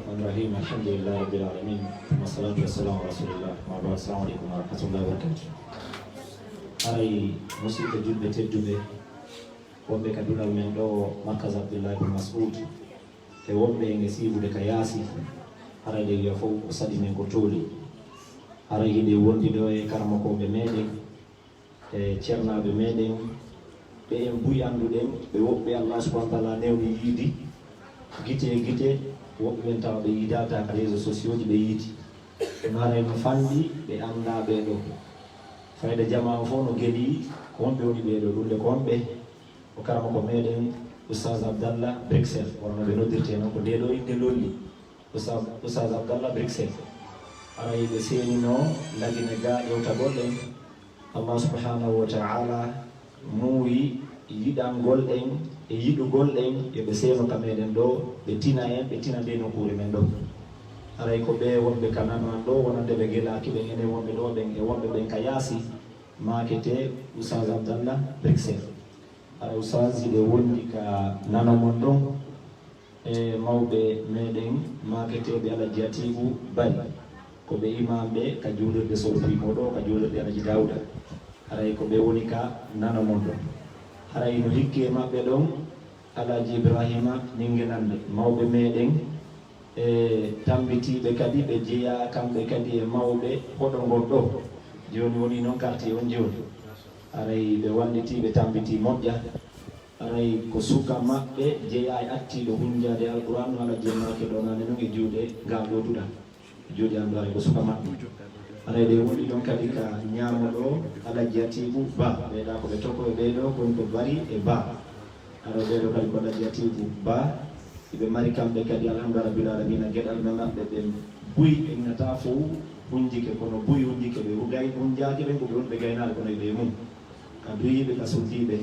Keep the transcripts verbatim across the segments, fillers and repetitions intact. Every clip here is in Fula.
الرحمن الرحيم. الحمد لله رب العالمين. ثم الصلاة والسلام على رسول الله. ما بعد. السلام عليكم ورحمة الله وبركاته. Haray musidɓe julɓe tedduɓe, wonɓe ka duɗal men ɗo, Markaz Abdullah bin Mas'ud, e wonɓe en e siibude ka yaasi, haray ɗe wiya fof ko saɗi men ko tooli. Haray hiɗen wondi ɗo e karamokooɓe meɗen, e ceernaaɓe meɗen, ɓe en buy annduɗen, ɓe woɓɓe Allah subhanahu wa taala newni yiidi, gite e gite, woɓɓe ɓen tawa ɓe yiidaaka ka réseaux sociaux ji ɓe yiidi. Kono haray no fanɗi, ɓe anndaa ɓee ɗoo. Fayda jamaa o fof no gelii, ko honɓe woni ɓee ɗoo, ɗum de ko honɓe? Ko karamoko meɗen Oustaz Abdallah Bruxelles, wonno ɓe noddirte noon, ko ndee ɗoo innde lolli. Oustaz, Oustaz Abdallah Bruxelles. Haray ɓe seeninoo Lagine gaa ƴewtagol en. Allah subhanahu wa ta'ala muuyi yiɗangol en e yiɗugol en, yo ɓe seeno ka meɗen ɗo, ɓe tina en, ɓe tina ndee nokkuure men ɗo. Haray ko ɓee wonɓe ka nano an ɗo, wonande ɓe gelaaki ɓen, enen wonɓe ɗo ɓen e wonɓe ɓen ka yaasi, maakete Oustaz Abdallah Bruxelles. Haray Oustaz, hiɗen wondi ka nano mon ɗon, e mawɓe meɗen maaketeeɓe Alaji Atiiku Bari, ko ɓe imaamɓe ka juulirde Sorfiimo ɗo, ka juulirde Alaji Daawuda. Haray ko ɓe woni ka nano mon ɗon. Haray no hikki e maɓɓe ɗon, Alaji Ibraahiima Ningelannde, mawɓe meɗen, e tammbitiiɓe kadi, ɓe jeyaa kamɓe kadi e mawɓe hoɗo ngon ɗo. Jooni woni noon karti on jooni. Haray ɓe wallitii, ɓe tammbitii moƴƴa. Haray ko suka maɓɓe jeyaa e attiiɗo hunnjaade Alquraan, no Alaji maake ɗo naane non e juuɗe ngal ɗo duɗal. Juuɗe an ɗo haray ko suka maɓɓe. Haray ɗe woni ɗon kadi ka ñaamo ɗo Alaji Atiiku Ba. Ɓeeɗa ko ɓe toko e ɓee ɗo, ko woni ko Bari e Ba. Haray ɓee ɗo kadi ko Alaji Atiiku Ba. Iɓe mari kamɓe kadi, alhamdulillahi rabbil aalamiina, geɗal men maɓɓe ɓe buy ɓe innata fof hunnjike, kono buy hunnjike ɓe gay-, hunnjaaki ɓen ko ɓe woni ɓe gaynaade kono e ɓe mum. Ka duyiiɓe, ka suddiiɓe.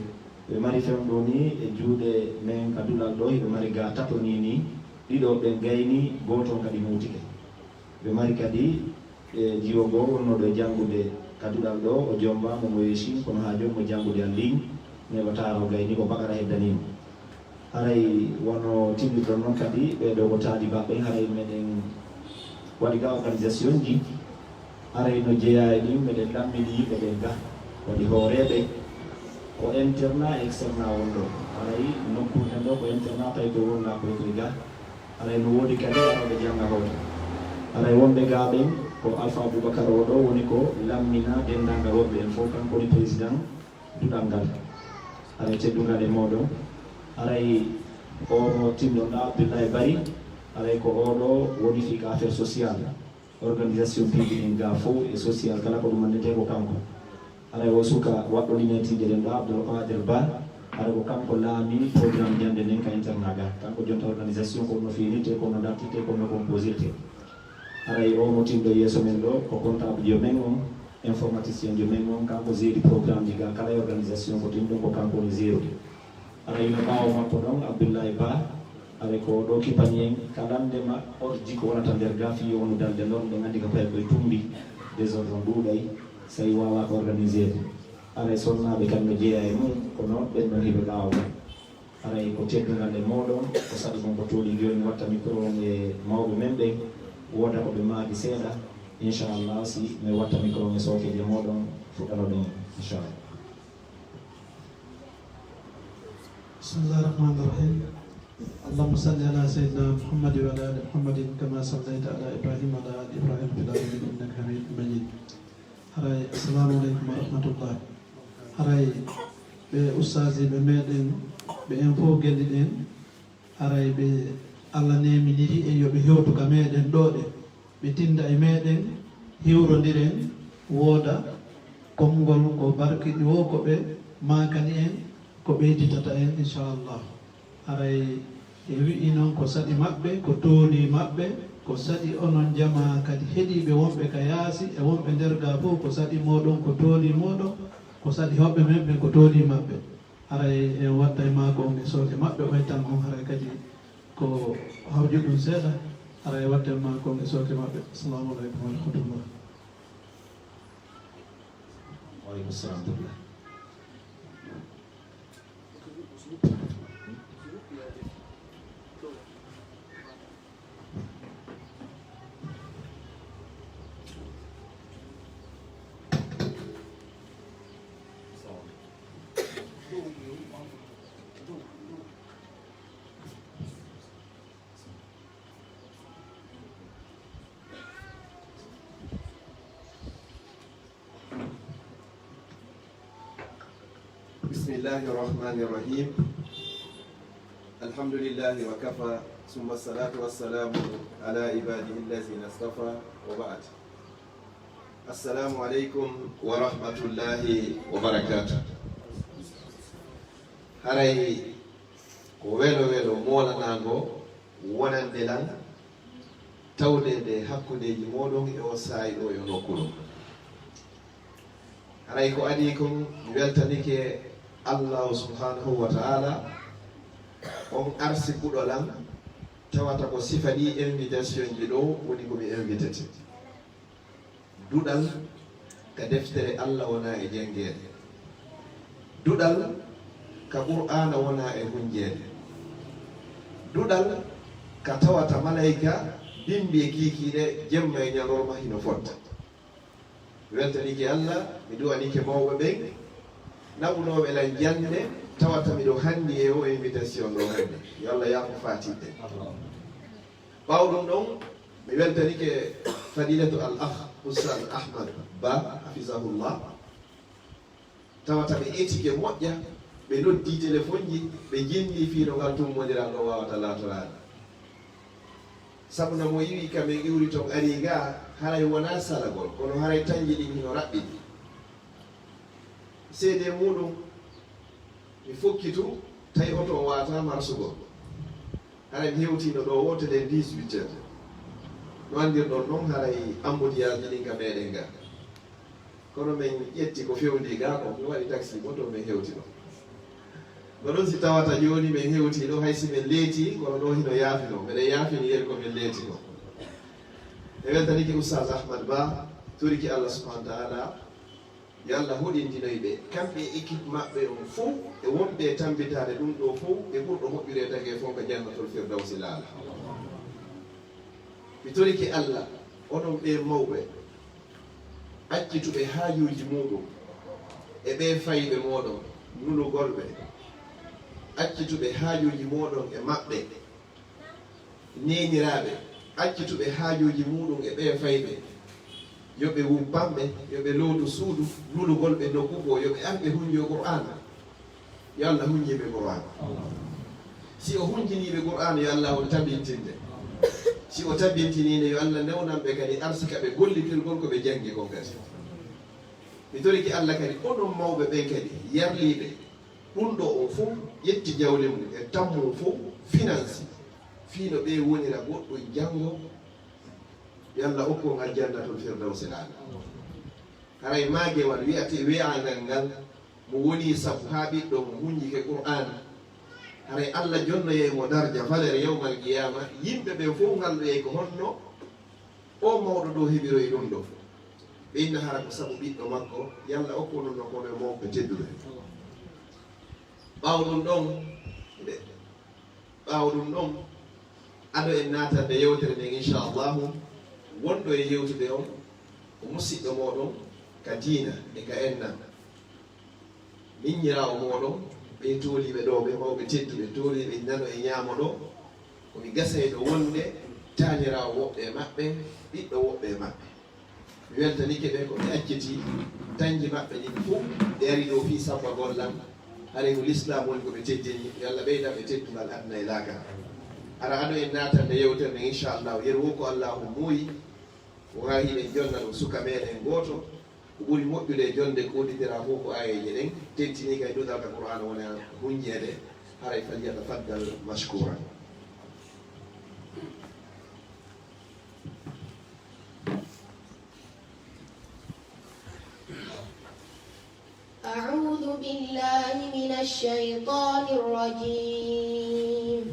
Ɓe mari fewndo ni e juuɗe men ka duɗal ɗo, hiɓe mari ga tato ni ni, ɗiɗo ɓen gayni, gooto on kadi muutike. Ɓe mari kadi, e, jiwo goo wonnooɗo e janngude ka duɗal ɗo, o jommbaama, mo yeeyi Chine, kono haa jooni mo janngude en ligne, neɓataare o gayni ko bakara heddanii mo. Haray wano tinnirɗon non kadi, ɓee ɗoo ko taalibaaɓe, haray meɗen waɗi ga organisation ji, haray no jeyaa e ɗin, meɗen lammini yimɓe ɓen ga. Waɗi hooreeɓe, ko internat e externat won ɗoo. Haray nokku men ɗoo ko internat, tawi ko wonnaa koy koy ga. Haray no woodi kadi arooɓe jannga hoto. Haray wonɓe ga ɓen, ko Alpha Boubacar o ɗoo woni ko lammina denndaangal wonɓe en fof, kanko woni président duɗal ngal. Haray teddungal e mooɗon. Haray o mo tinnoɗaa, Abdullahi Bari, haray ko o ɗoo woni fii ka affaire sociale, organisation piiji ɗin ga fof e social kala ko ɗum anndetee ko kanko. Haray o suka waɗɗo ɗinetiiɗe ɗen ɗo, Abdoul Qadir Ba, haray ko kanko laami programme jannde nden ka internat ga. Kanko jonta organisation ko no finirte, ko no dartirte, ko no composirte. Haray o mo tinɗo yeeso men ɗo, ko comptable jo men on, informaticien jo men on, kanko géri programme ji ga, kala e organisation ko tinɗo ko kanko woni gérude. Haray no ɓaawo makko ɗon, Abdullahi Ba, haray ko ɗo kipani en, kala nde ma orji ko wonata nder ga, fii wonu dalde non, ɓe nganndi ka pay koye tumbi, désordre on ɗuuɗay, sa'i waawaaka organiseede. Haray sonnaaɓe kan no jeyaa e mum, kono ɓen non hiɓe ɓaawo mum. Haray ko teddungal e mooɗon, ko saɗi kon ko tooli. Jooni mi watta micro on e mawɓe men ɓen, wooda ko ɓe maaki seeɗa. Inchallah, si mi watta micro on e sookeeje mooɗon, fuɗɗanoɗen, inchallah. بسم الله الرحمن الرحيم. اللهم صل على سيدنا محمد وعلى آل محمد كما صليت على إبراهيم وعلى آل إبراهيم في العالمين إنك حميد مجيد. Haray, assalamu aleykum wa rahmatullah. Haray, ɓe ustaasiiɓe meɗen, ɓe en fof gelli ɗen, haray ɓe Allah neeminiri en yo ɓe hewtu ka meɗen ɗo ɗe, ɓe tinda e meɗen, hiwrondiren, wooda konngol ko barkiɗi wo ko ɓe maakani en, ko ɓeyditata en, inchallah. Haray e wi'i noon ko saɗi maɓɓe, ko tooli maɓɓe, ko saɗi onon jamaa kadi heɗiiɓe wonɓe ka yaasi e wonɓe nder ga fof, ko saɗi mooɗon, ko tooli mooɗon, ko saɗi hoɓɓe men ɓen, ko tooli maɓɓe. Haray en wattay maako on e sooke maɓɓe, oy tan on haray kadi ko hawju ɗum seeɗa, haray watten maako on e sooke maɓɓe. Assalamu aleykum wa rahmatullah. Wa aleykum salam wa rahmatullah. بسم الله الرحمن الرحيم. الحمد لله وكفى، ثم الصلاة والسلام على عباده الذين اصطفى، وبعد. السلام عليكم ورحمة الله وبركاته. Haray ko welo welo moolanaango wonande lan tawde nde hakkundeeji mooɗon e o saa'i ɗo e o nokku ɗo. Haray ko adii kon, mi weltanike Allahu subhanahu wa ta'ala, on arsikuɗo lan, tawata ko sifa ɗi invitation ji ɗo woni ko mi invitete. Duɗal ka deftere Allah wona e janngeede. Duɗal ka Qur'aana wona e hunjeede. Duɗal ka tawata malayka bimbi e kiikiiɗe jemma e ñalorma hino fotta. Mi weltanike Allah, mi du'anike mawɓe ɓen, naɓunooɓe lan jannde, tawata miɗo hanni e o invitation ɗo hannde. Yo Allah yaafo faatiɓe. Ɓaawo ɗum ɗon, mi weltanike fadilatu al akh Oustaz Ahmad Ba, hafizahullah. Tawata ɓe etike moƴƴa, ɓe noddi telefonji, ɓe jinni fii no ngal tummondiral ɗo waawata laatoraade. Sabu na mo iwi ka men iwri ton ari ga, haray wonaa salagol, kono haray tanji ɗin hino raɓɓiɗi. Seedee muuɗum, mi fokkitu, tawi oto o waata marsugol. Haray mi hewtiino ɗo woote ɗen dix-huit heures. No anndirɗon non, haray embouteillage ɗin ka meɗen ga. Kono men ƴetti ko fewndi ga kon, mi waɗi taxi moto men hewti ɗo. Ko ɗon si tawata jooni men hewti ɗo, hay si men leeti, kono ɗo hino yaafino. Meɗen yaafini yeri ko men leeti ko. E weltanike Oustaz Ahmad Ba, toriki Allah subhanahu wa ta'ala, yo Allah hoɗintinoy ɓe, kamɓe e équipe maɓɓe on fow, e wonɓe e tambitaade ɗum ɗo fow, e ɓurɗo moƴƴude e tagee fow ko Jannatul Firdawsi laala. Mi torike Allah, onon ɓee mawɓe, accituɓe haajuuji muuɗum e ɓee fayɓe mooɗon, nulugol ɓe, accituɓe haajuuji mooɗon e maɓɓe, neeniraaɓe, accituɓe haajuuji muuɗum e ɓee fayɓe, yo ɓe wuppamɓe, yo ɓe lootu suudu, nulugol ɓe nokku goo, yo ɓe ar ɓe hunjoo Qur'aana. Yo Allah hunjii ɓe Qur'aana. Si o hunjinii ɓe Qur'aana, yo Allah on tabintinde. Si o tabintinii nde, yo Allah newnan ɓe kadi arsika ɓe gollitirgol ko ɓe janngi kon kadi. Mi torike Allah kadi, onon mawɓe ɓen kadi, yarliiɓe ɗum ɗo on fow, ƴetti jawle mum e tammu mum fow, finansi, fii no ɓe wonira goɗɗum janngo, yo Allah okku on aljannatul firdawsi laala. Haray maagewal wi'ate, wi'aangal ngal, mo woni sabu haa ɓiɗɗo mo hunjike Qur'aana. Haray Allah jonnoyay mo darja, valeur, yawmal qiyaama. Yimɓe ɓen fow ngalɗoyay ko honno o mawɗo ɗo heɓiroyi ɗum ɗo. Ɓe inna hara ko sabu ɓiɗɗo makko, yo Allah okku ɗum ɗo kono e mawɓe tedduɓe. Ɓaawo ɗum ɗon, ɓe Ɓaawo ɗum ɗon, ado en naatande yewtere nden, inchallahu, wonɗo e yewtude on ko musiɗɗo mooɗon ka diina e ka enna, miññiraawo mooɗon, ɓe tooliiɓe ɗo, ɓe mawɓe tedduɓe, tooliiɓe nano e ñaamo ɗo, ko mi gasayɗo wonde taaniraawo woɓɓe e maɓɓe, ɓiɗɗo woɓɓe e maɓɓe. Mi weltanike ɓe ko ɓe acciti tanji maɓɓe ɗin fow, ɓe ari ɗo fii sabbagol lan. Haray ko Lislaam woni ko ɓe teddini, yo Allah ɓeydan ɓe teddungal aduna e laakara. Hara ado en naatande yewtere nden, inchallahu, yeru wo ko Allahu muuyi, o haa hiɗen jonna ɗum suka meɗen gooto. Ko ɓuri moƴƴude e jonde ko udditira fof ko aayeeje ɗen, teddini kay duɗal ka Qur'aana wona hunjeede, haray falyatafaddal mashkuran. أعوذ بالله من الشيطان الرجيم.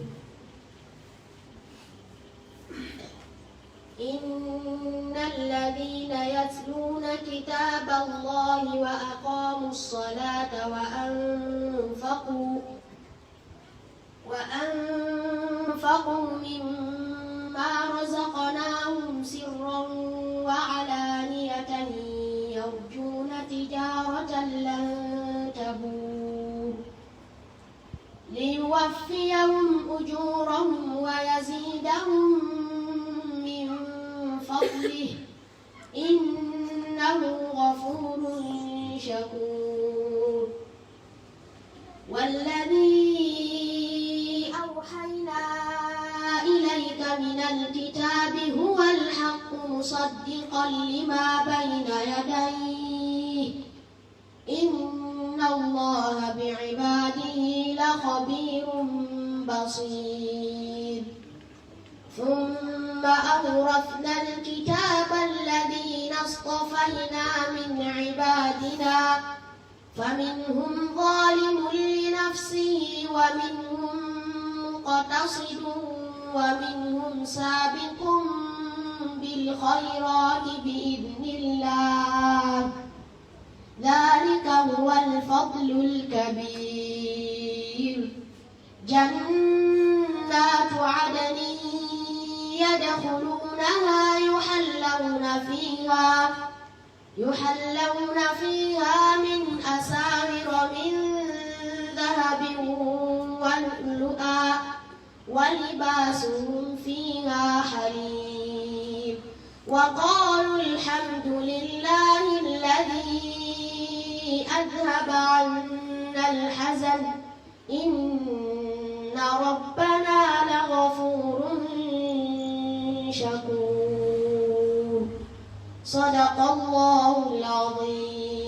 إن الذين يتلون كتاب الله وأقاموا الصلاة وأنفقوا وأنفقوا مما رزقناهم سرا وعلانية يرجون تجارة لن تبور. ليوفيهم أجورهم ويزيدهم من فضله، إنه غفور شكور. والذي أوحينا إليك من الكتاب هو الحق مصدقا لما بين يديه، إن الله بعباده لخبير بصير. ثم أورثنا الكتاب الذين اصطفينا من عبادنا، فمنهم ظالم لنفسه ومنهم مقتصد ومنهم سابق بالخيرات بإذن الله، ذلك هو الفضل الكبير. جنات عدن يدخلونها يحلون فيها، يحلون فيها من أساور من ذهب ولؤلؤا، ولباسهم فيها حرير. وقالوا الحمد لله الذي أذهب عنا الحزن، إن ربنا لغفور شكور. صدق الله العظيم.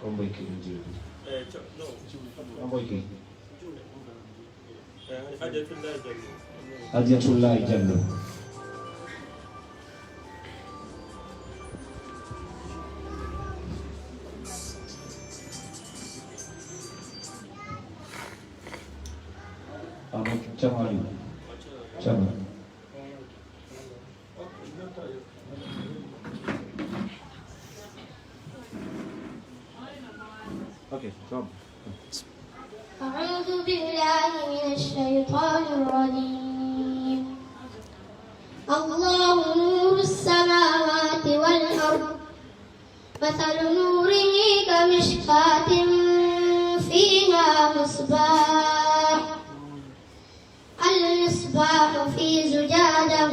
Komboy ki ɗum jiwi. Komboy ki. Hajjatullahi Jallo. Amadou Camali. Camali. Okay, come. أعوذ بالله من الشيطان الرجيم. الله نور السماوات والأرض. مثل نوره كمشكاة فيها مصباح. المصباح في زجاجة.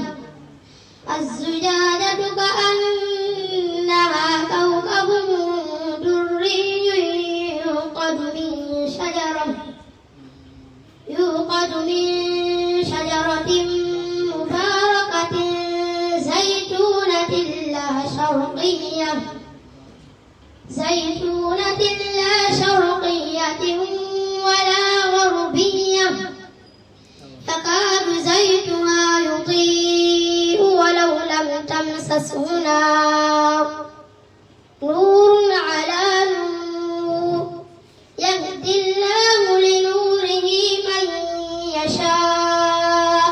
الزجاجة كأنها كوكب دري يوقد من شجرة، يوقد من شجرة مباركة زيتونة لا شرقية، زيتونة لا شرقية ولا غربية، يكاد زيتها يضيء ولو لم تمسسه نار، نور على نور، يهدي الله لنوره من يشاء،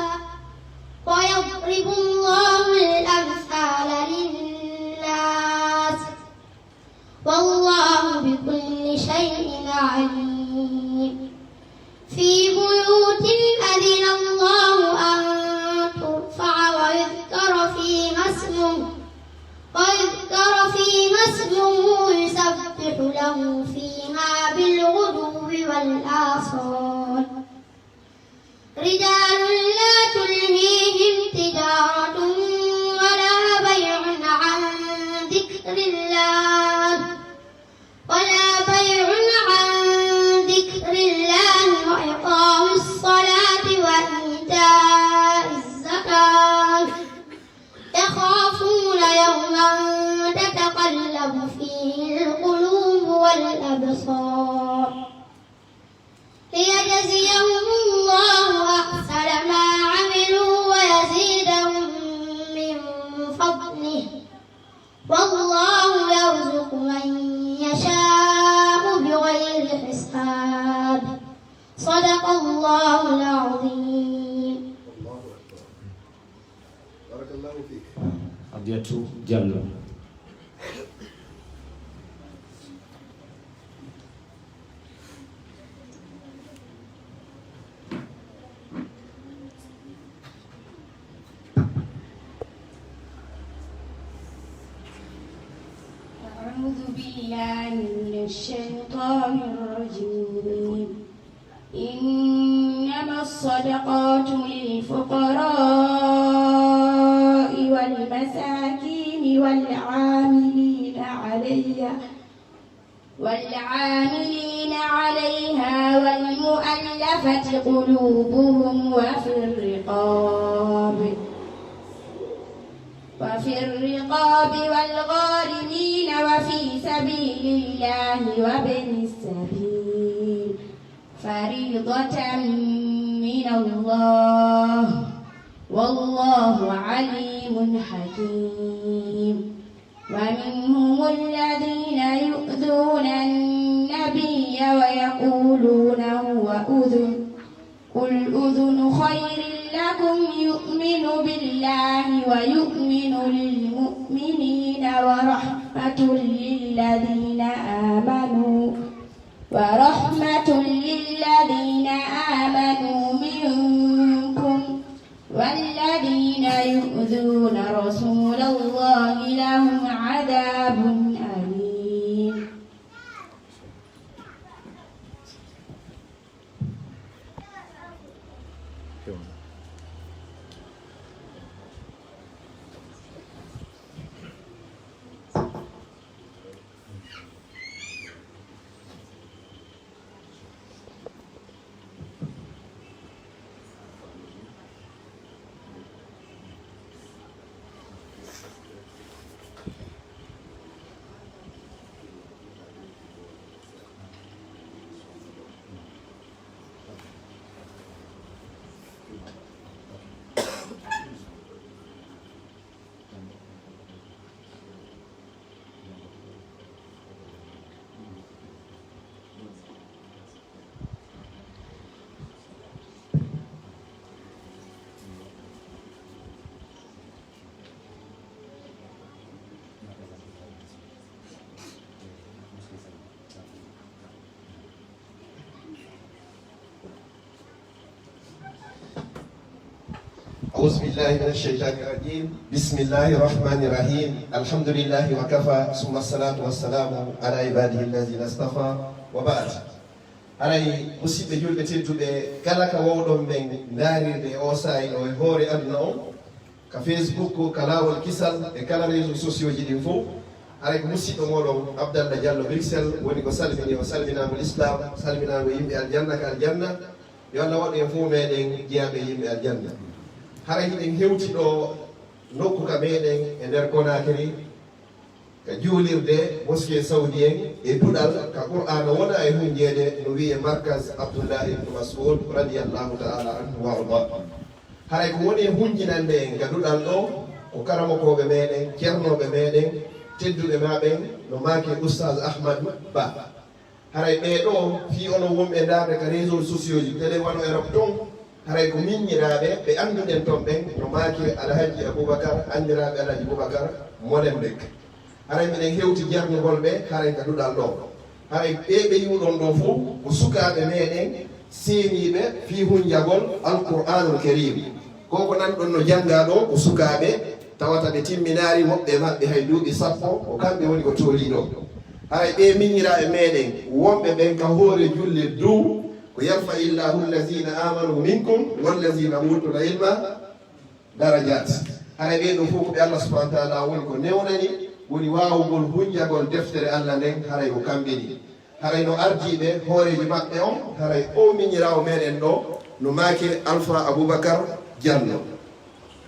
ويضرب الله الأمثال للناس، والله بكل شيء عليم. في بيوت أذن الله أن ترفع ويذكر فيها اسمه، ويذكر فيها اسمه يسبح له فيها بالغدو والآصال. رجال لا تلهيهم تجارة ولا بيع عن ذكر الله، ولا بيع عن ذكر الله وإقام الصلاة وإيتاء الزكاة، يخافون يوما تتقلب فيه القلوب والأبصار. ليجزيهم الله أحسن ما عملوا ويزيدهم من فضله، والله يرزق من يشاء بغير حساب. صدق الله العظيم. الله أكبر. بارك الله فيك. Abdiatou Diallo. بالله من الشيطان الرجيم. إنما الصدقات للفقراء والمساكين والعاملين عليها، والعاملين عليها والمؤلفة قلوبهم وفي الرقاب، وفي الرقاب والغارمين وفي سبيل الله وابن السبيل فريضة من الله، والله عليم حكيم. ومنهم الذين يؤذون النبي ويقولون هو أذن، قل أذن خير لكم يؤمن بالله ويؤمن للمؤمنين ورحمة للذين آمنوا، ورحمة للذين آمنوا منكم، والذين يؤذون رسول الله لهم عذاب أليم. أعوذ بالله من الشيطان الرجيم. بسم الله الرحمن الرحيم. الحمد لله وكفى، ثم الصلاة والسلام على عباده الذين اصطفى، وبعد. Haray, musidɓe julɓe tedduɓe, kala ka wowɗon men ndaarirde e oo saa'i ɗoo e hoore aduna on, ka Facebook, ka laawol kisal, e kala réseaux sociaux ji ɗin fow, haray ko musidɗo mooɗon Abdallah Diallo Bruxelles woni ko salmini on salminaango Lislaam, salminaango yimɓe aljanna ka aljanna. Yo Allah waɗu en fow meɗen jeyaaɓe yimɓe aljanna. Haray hiɗen hewti ɗoo nokku ka meɗen e nder Conakry, ka juulirde Mosquée Saoudien e duɗal ka Qur'aana wona e hunjeede no wi'ee Markaz Abdullah ibn Mas'ud radiyallahu ta'ala anhu wa arda. Haray ko woni e hunjinande en ka duɗal ɗoo ko karamokooɓe meɗen, cernooɓe meɗen, tedduɓe ma ɓen, no maaki Oustaz Ahmadu Ba. Haray ɓee ɗoo, fii onon wonɓe ndaarde ka réseaux sociaux ji, télé wano Europe ton, haray ko miñiraaɓe ɓe annduɗen ton ɓen, no maaki Alhaji Aboubacar, anndiraaɓe Alhaji Boubacar Molenbeek. Haray miɗen hewti jarnugol ɓe, haray ka duɗal ɗoo. Haray ɓee ɓe yi'uɗon ɗoo fow, ko sukaaɓe meɗen, seeniiɓe fii hunjagol Alqur'aanul Kariim. Ko ko nanɗon no janngaa ɗoo, ko sukaaɓe, tawata ɓe timminaali, woɓɓe maɓɓe hay duuɓi sappo, ko kamɓe woni ko toolii ɗoo. Haray ɓee miñiraaɓe meɗen, wonɓe ɓen ka hoore julde dow, ko يرفع الله الذين آمنوا منكم والذين أوتوا العلم درجات. Haray ɓee ɗoo fow ko ɓe Allah subhanahu wa ta'ala woni ko newnani, woni waawugol hunjagol deftere Allah nden, haray ko kamɓe ni. Haray no ardiiɓe hooreejo maɓɓe on, haray oo miñiraawo meɗen ɗoo, no maaki Alfa Aboubacar Diallo.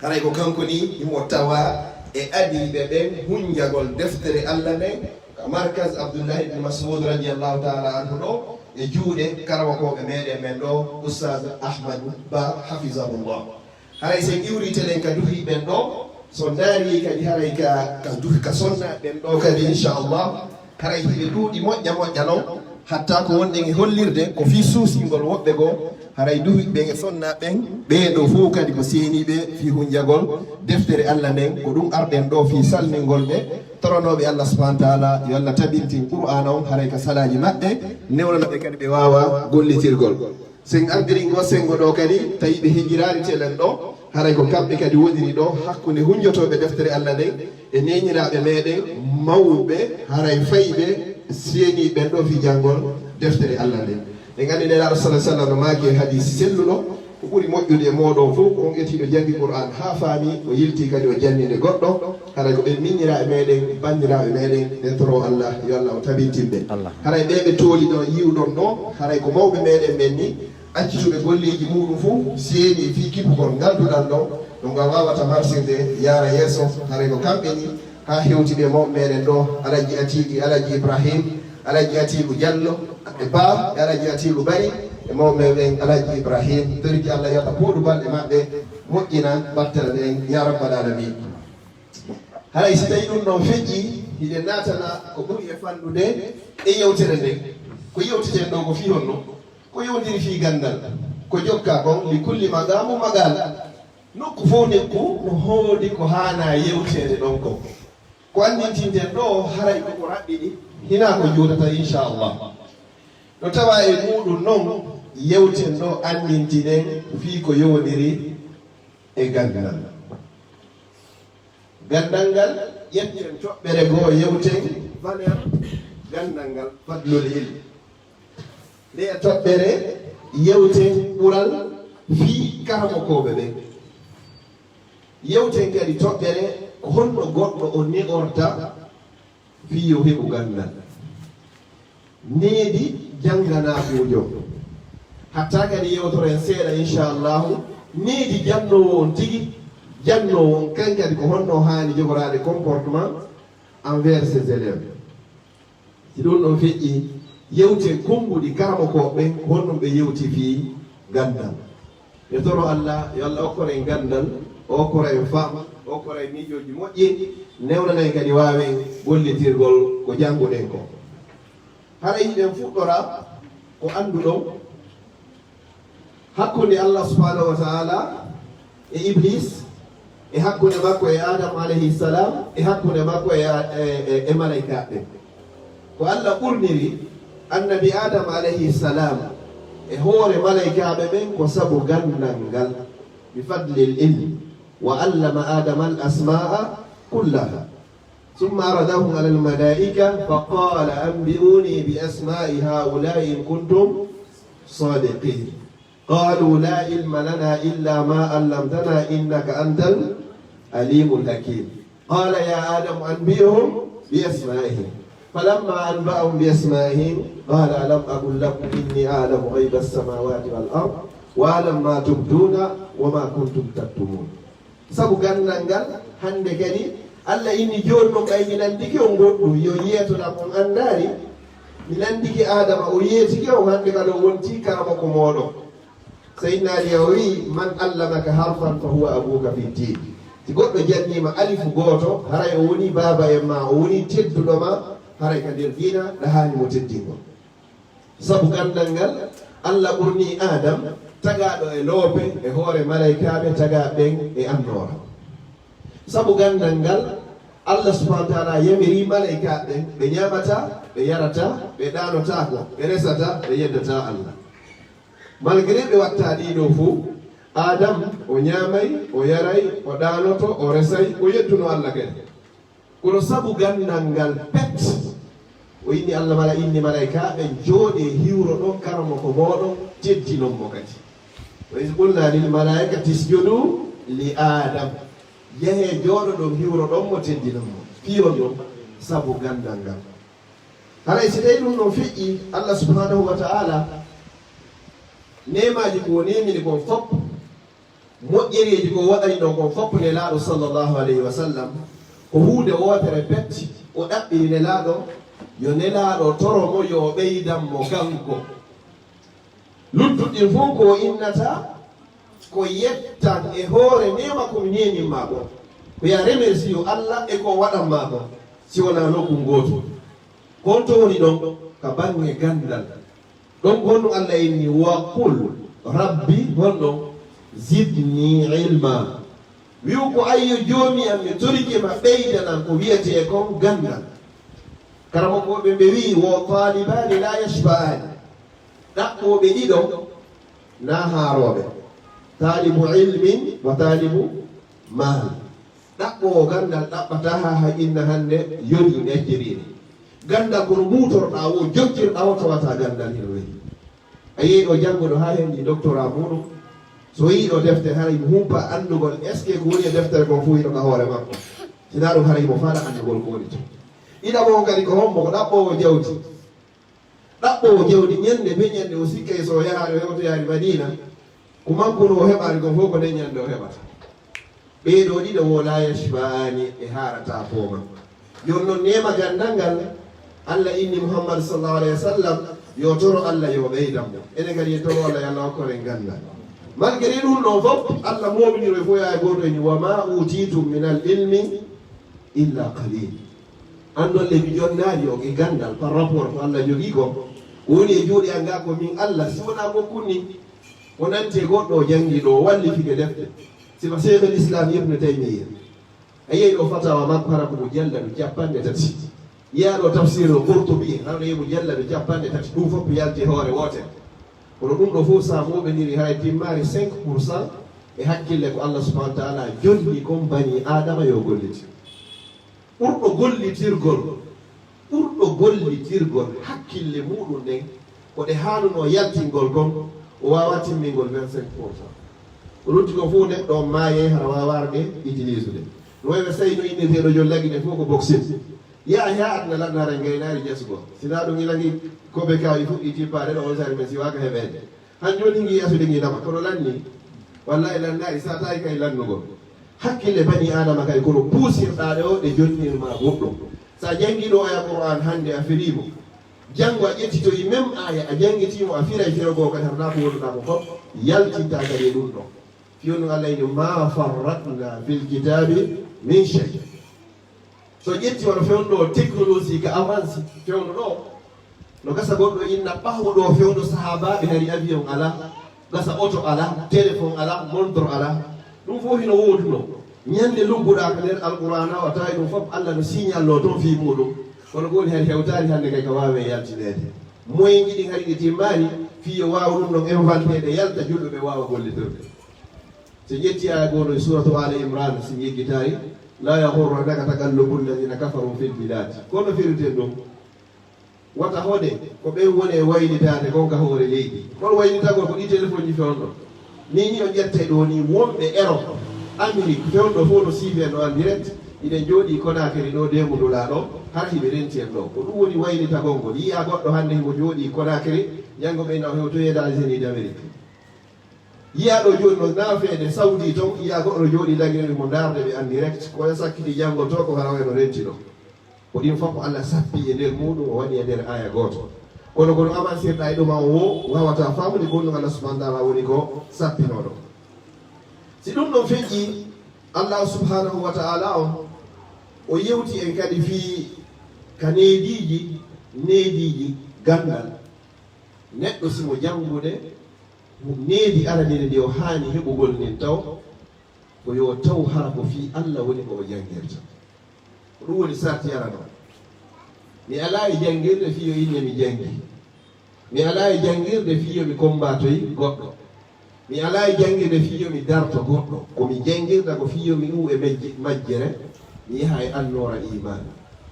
Haray ko kanko ni himo tawaa e adiiɓe ɓen hunjagol deftere Allah nden, ka Markaz Abdullah ibn Mas'ud radiyallahu ta'ala anhu ɗoo, e juuɗe karamokooɓe meɗen men ɗoo, Oustaz Ahmadu Ba, hafizahullah. Haray si en iwrii telen ka duhii ɓen ɗoo, so ndaari kadi haray ka, ka duhi, ka sonnaaɓe ɓen ɗoo kadi, inchallah, haray hiɓe ɗuuɗi moƴƴa moƴƴa non, hatta ko wonɗen e hollirde ko fii suusingol woɓɓe goo, haray duhii ɓen e sonnaaɓe ɓen, ɓee ɗoo fow kadi ko seeniiɓe fii hunjagol deftere Allah nden, ko ɗum arɗen ɗoo fii salmingol ɓe, toronooɓe Allah subhanahu wa ta'ala, yo Allah tabintin Qur'aana on haray ka salaaji maɓɓe, newnana ɓe kadi ɓe waawa gollitirgol. Sen ardirii ngoo senngo ɗoo kadi, tawi ɓe hejiraali telen ɗoo, Haray ko kamɓe kadi woniri ɗo hakkunde hunjotooɓe deftere Allah nden e neeniraaɓe meɗen mawɓe, haray fayɓe seeni ɓen ɗo fii janngol deftere Allah nden. En anndi Nelaaɗo sallallaahu alayhi wa sallam no maaki e hadiisi selluɗo, ko ɓuri moƴƴude e mooɗon fow ko on etiiɗo janngi Qur'aan haa faami, o yiltii kadi o janni nde goɗɗo, haray ko ɓen miñiraaɓe meɗen, banndiraaɓe meɗen, en toroo Allah yo Allah o tabintin ɓe. Haray ɓee ɓe tooli ɗon yi'uɗon ɗo, haray ko mawɓe meɗen ɓen ni, accituɓe golleeji muuɗum fow seeni fii kipugol ngal duɗal ɗon, no ngal waawata marsirde yaara yeeso. Haray ko kamɓe ni haa hewti ɓe mawɓe meɗen ɗo, Alhaji Atiiqi, Alhaji Ibrahim, Alhaji Atiiqu Jallo, e Ba, e Alhaji Atiiqu Bari, e mawɓe meɗen Alhaji Ibrahim. Toriki Allah yo Allah pooɗu balɗe maɓɓe, moƴƴina battane ɗen, yaa rabbal aalamiin. Haray si tawii ɗum ɗon feƴƴii, hiɗen naatana ko ɓuri e fanɗude e yewtere nden. Ko yewteten ɗoo ko fii honno? Ko yowndiri fii ganndal. Ko jokkaa kon, li kulli maqaamin maqaal. Nokku fow nokku no hoodi ko haanaa yewteede ɗon kon. Ko anndintinten ɗoo, haray ko ko raɓɓiɗi, hinaa ko juutata, inchallah. No tawaa e muuɗum non, yewten ɗoo anndintinen fii ko yowondiri e ganndal. Ganndal ngal, ƴetten toɓɓere goo, yewten valeur ganndal ngal, fadlul ilm. Ndee toɓɓere, yewten ɓural fii karamokooɓe ɓen. Yewten kadi toɓɓere, ko honno goɗɗo o ne'orta fii yo heɓu ganndal. Needi jannganaakuujo. Hatta kadi yewtoren seeɗa, inchallahu, needi jannoowo on tigi, jannoowo on kan kadi ko honno haani jogoraade comportement envers ses élèves. Si ɗum ɗon feƴƴii, yewte konnguɗi karamokooɓe ɓen, ko honɗum ɓe yewti fii ganndal. Ɓe toro Allah, yo Allah okkor en ganndal, o okkora en fam, o okkora en miijooji moƴƴi, newnana en kadi waawen gollitirgol ko jannguɗen ko. Haray hiɗen fuɗɗora ko annduɗon hakkunde Allah subhanahu wa ta'ala e Iblis, e hakkunde makko e Adam alayhi salam, e hakkunde makko e, e, e, e malaykaaɓe. Ko Allah ɓurniri annabi Adam alayhi salam e hoore malaykaaɓe ɓen ko sabu ganndal ngal, bi fadlil ilm, wa allama Adama al asma'a kullaha. ثم عرضهم على الملائكة فقال أنبئوني بأسماء هؤلاء إن كنتم صادقين. قالوا لا علم لنا إلا ما علمتنا إنك أنت العليم الحكيم. قال يا آدم أنبئهم بأسمائهم. فلما أنبأهم بأسمائهم قال ألم أقل لكم إني أعلم غيب السماوات والأرض وأعلم ما تبدون وما كنتم تكتمون. Sabu ganndal ngal, hannde kadi, Allah inni jooni non kay mi lanndike on goɗɗum, yo yeetoɗam on anndaali. Mi lanndike Aadama, o yeetike on, hannde kadi o wontii karamoko mooɗon. Sayyidina Ali o wi'i, "Man allamaka harfan fa huwa abuka fi diin." Si goɗɗo janniima alifu gooto, haray o wonii baaba en ma, o wonii tedduɗo ma, haray ka nder diina, ɗa haani mo teddingol. Sabu ganndal ngal, Allah ɓurnii Aadam, tagaaɗo e loope, e hoore malaykaaɓe, tagaaɓe ɓen e annoora. Sabu ganndal ngal, Allah subhanahu wa ta'ala yamirii malaykaaɓe ɓen, ɓe ñaamataa, ɓe yarataa, ɓe ɗaanotaako, ɓe resataa, ɓe yeddataa Allah. Malgré ɓe wattaa ɗii ɗoo fow, Aadam o ñaamay, o yaray, o ɗaanoto, o resay, o yedduno Allah kadi. Kono sabu ganndal ngal pet, o inni Allah mala, inni malaykaaɓe, "Jooɗee, hiwroɗon karamoko mooɗon, teddinon mo kadi." "Wa iz qulna lil malaikati isjudu li Adam." Yahee jooɗoɗon, hiwroɗon mo, teddinon mo. Fii honɗum? Sabu ganndal ngal. Haray si tawii ɗum ɗon feƴƴii, Allah subhanahu wa ta'ala, neemaaji ko o neemini kon fof, moƴƴereeji ko waɗani ɗon kon fof Nelaaɗo sallallahu alayhi wa sallam, ko huunde wootere pet, o ɗaɓɓiri Nelaaɗo, yo Nelaaɗo toro mo, yo o ɓeydan mo kanko. Luttuɗin fof ko o innata, ko yettan e hoore neema ko mi neemin maa kon. Ko yo a remercier Allah e ko o waɗan maa kon, si wonaa nokku ngootu. Ko on to woni ɗon ka baŋŋe ganndal. Ɗon ko honɗum Allah inni, "Wa qul rabbi", honɗum? "Zidni ilma." Wi'u ko, "Ayyo Joomi am, mi torike ma ɓeydanan ko wi'etee kon ganndal." Karamokooɓe ɓe wi'i, "Wo talibaani la yashba'aani." Ɗaɓɓooɓe ɗiɗo na haarooɓe. Taalibu ilmin wa taalibu maal. Ɗaɓɓoowo ganndal ɗaɓɓataa haa hay inna hannde yoni necciriini. Ganndal kono muutorɗaa wo, joktirɗaa wo, tawata ganndal hino weli. A yii ɗo jannguɗo haa heɓi doctorat muuɗum, so yii ɗo defte, haray mo humpa anndugol est-ce que ko woni e deftere kon fof hino ka hoore makko. Sinaa ɗum haray mo faala anndugol ko woni ton. Ɗiɗaɓo on kadi ko hombo? Ko ɗaɓɓoowo jawdi. Ɗaɓɓoowo jawdi, ñannde be ñannde o sikkay so o yahaano hewtoyaani Madiina, ko mankuno o heɓaani kon fof ko nden ñannde o heɓata. Ɓee ɗoo ɗiɗo wo laa yashba'aani, ɓe haarataa pooma. Jooni non neema ganndal ngal, Allah inni Muhammad sallallahu alayhi wa sallam, yo toro Allah yo ɓeydan mo. Enen kadi en toro Allah yo Allah hokkoren ganndal. Malgré ɗum ɗon fof, Allah mooɓiniro e fof yaa e gooto en, "Wa ma utitum min al ilmi illa qalil." Anndon le mi jonnaali on e ganndal par rapport ko Allah jogii ko, ko woni e juuɗe an ngaa ko min Allah, si wonaa ko kunni, ko nanti e goɗɗo o janngi ɗo, o wallifike defte. Sifa Cheikhul Islam Ibn Taymiyya. A yiyay ɗo fatawa makko, hara ko mujalladu capanɗe tati. Yiyaa ɗo tafsir o Qurtubi, hara ɗo yiya mujalladu capanɗe tati. Ɗum fof ko yalti e hoore wootere. Kono ɗum ɗo fof, so a mooɓiniri, hay timmaani cinq pour cent e hakkille ko Allah subhanahu wa ta'ala jonni kon bani Aadama yo gollitir. Ɓurɗo gollitirgol, ɓurɗo gollitirgol hakkille muuɗum ɗen, ko ɗe haanunoo yaltingol kon, o waawaa timmingol vingt-cinq pour cent. Ko lutti kon fof, neɗɗo on maayay, hara waawaa ɗe utilisude. No wayi no Seyno innirteeɗo jooni Lagine fof ko boxing. Yaa haa aduna lannaare ngaynaari jesugol. Sinaa ɗum ina ngi kobe kaawi fuɗɗii tippaade ɗo on sari men siwaaka heɓeede. Han jooni ngi yasude ngi dama, kono lanni. Wallahi lannaari, sa tawi kay lannugol. Hakkille bani Aadama kay, kono puusirɗaa ɗe o, ɗe jonnirma goɗɗum. Sa janngi ɗo aya Qur'an hannde, a firiimo. Janngo a ƴettitoyi même aya, a janngitiimo, a firay firo goo kadi, harnaa ko wonduɗaa ko fof, yaltinta kadi e ɗum ɗo. Fiyondu Allah ini, "Ma farratna fil kitabi min shay." So ƴetti wano fewndo ɗo, technologie ka avance fewndo ɗo, no gasa goɗɗo inna ɓaawo ɗo fewndo sahaabaaɓe hari avion alaa, gasa oto alaa, téléphone alaa, montre alaa. Ɗum fof hino wooduno. Ñande lugguɗaa ka nder Alqur'aana o, a tawi ɗum fof Allah no signallo toon fii muuɗum. Kono ko woni hari hewtaani hannde kay ka waawe yaltineede. Moyen ji ɗin hari ɗi timmaani fii yo waaw ɗum ɗon inventeede yalta julɓe ɓe waawa gollitirde. So ƴetti aya goo ɗo e suuratu Aali Imraan, si mi yeggitaali, "La yaghurrannaka taqallubu alladhina kafaru fil bilad." Kono firten ɗum. Wata hode ko ɓen woni e waylitaade kon ka hoore leydi. Hol waylitagol ko ɗi telefonji fewndo? Ni ni on ƴettay ɗo ni wonɓe Europe, Amérique, fewndo fof no siife no en direct. Iɗen jooɗii Conakry ɗo, Demba Dula ɗo, hara hiɓe renti en ɗo. Ko ɗum woni waylitagol ngol. Yiya goɗɗo hannde himo jooɗii Conakry, janngo ɓeyna o hewtoyeede Algérie d'Amérique. Yiya ɗo jooni no naafeede Saudi ton, yiya goɗɗo no jooɗii Lagine mo ndaarde ɓe en direct, ko e sakkiti janngol to ko hara wayno renti ɗo. Ko ɗin fof ko Allah sappi e nder muuɗum, o waɗi e nder aya gooto. Kono ko no avancirɗa e ɗum o wo, wawata famude ko ɗum Allah subhanahu wa ta'ala woni ko sappinooɗo. Si ɗum ɗon feƴƴi, Allah subhanahu wa ta'ala on, o yewti en kadi fii ka neediiji, neediiji ganndal. Neɗɗo si mo janngude, needi araniri ndi o haani heɓugol ndin taw, ko yo taw hara ko fii Allah woni ko o janngirta. Ko ɗum woni sarti arano. Mi alaa e janngirde fii yo inne mi janngi. Mi alaa e janngirde fii yo mi kommbatoy goɗɗo. Mi alaa e janngirde fii yo mi darto goɗɗo. Ko mi janngirta ko fii yo mi uw e majje-, majjere, mi yaha e annoora iimaan.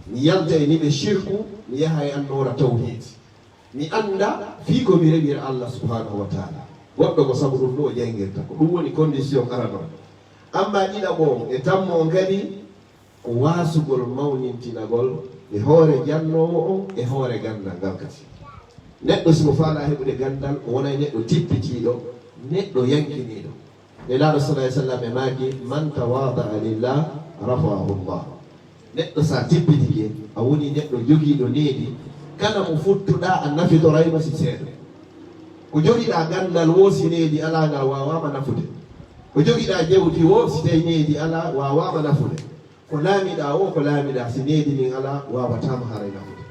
Mi yalta e niɓe shirku, mi yaha e annoora tawhiid. Mi annda fii ko mi rewira Allah subhanahu wa ta'ala. Goɗɗo ko sabu ɗum ɗo o janngirta. Ko ɗum woni condition arano. Amma ɗiɗaɓo on e tammo on kadi, ko waasugol mawnintinagol e hoore jannoowo on, e hoore ganndal ngal kadi. Neɗɗo si mo faalaa heɓude ganndal, o wonay neɗɗo tippitiiɗo, neɗɗo yankiniiɗo. Nelaaɗo sallallahu alaihi wasallam e maaki, "Man tawada'a lillah, rafa'ahu Allah." Neɗɗo sa tippitike, a woni neɗɗo jogiiɗo needi, kala mo futtuɗaa a nafitoraymo si seeɗa. Ko jogiɗaa ganndal woo si needi alaa ngal waawaama nafude. Ko jogiɗaa jawdi woo si tawi needi alaa waawaama nafude. Ko laamiɗaa woo, ko laamiɗaa, si needi ndin alaa, waawataama haray nafude.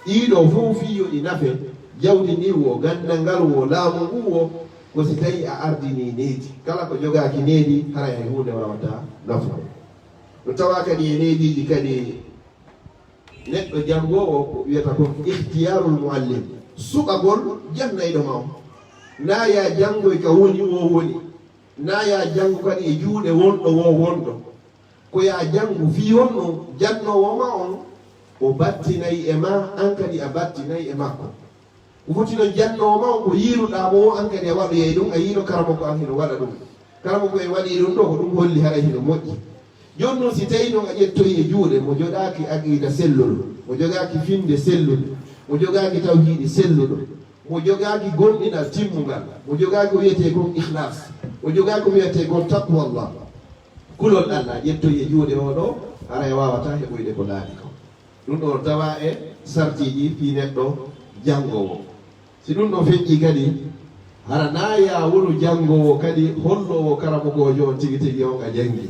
Ɗii ɗoo fof fii yo ɗi nafe, jawdi ndin woo, ganndal ngal woo, laamu ngun woo, ko si tawii a ardinii needi. Kala ko jogaaki needi, haray hay huunde waawataa nafude. No tawaa kadi e neediiji kadi neɗɗo janngoowo ko wiyata kon ikhtiyarul muallim, suɓagol jannayɗo ma on. Naa yaa janngoy ka woni, woo woni. Na ya janngu kadi e juuɗe wonɗo woo wonɗo. Ko ya janngu fii honno jannoowo ma on o battinay e maa, an kadi a battinay e makko. Ko foti non jannoowo ma on ko yiiruɗaa mo o, an kadi a waɗoyay ɗum, a yiino karamoko an hino waɗa ɗum. Karamoko en waɗii ɗum ɗoo, ko ɗum holli haray hino moƴƴi. Jooni non si tawii non a ƴettoyi e juuɗe mo jogaaki aqiida sellol, mo jogaaki finnde sellunde, mo jogaaki tawhiidi selluɗo, mo jogaaki gomɗinal timmungal, mo jogaaki ko wiyetee kon ikhlas, mo jogaaki ko wiyetee kon taqwallah, kulol Allah, ƴettoyi e juuɗe o ɗoo, haray waawataa heɓoyde ko laaɓi kon. Ɗum ɗoo tawa e sartiiji fii neɗɗo janngoowo. Si ɗum ɗoo feƴƴii kadi, hara na ya wonu janngoowo kadi holloowo karamokoojo on tigi tigi on a janngi.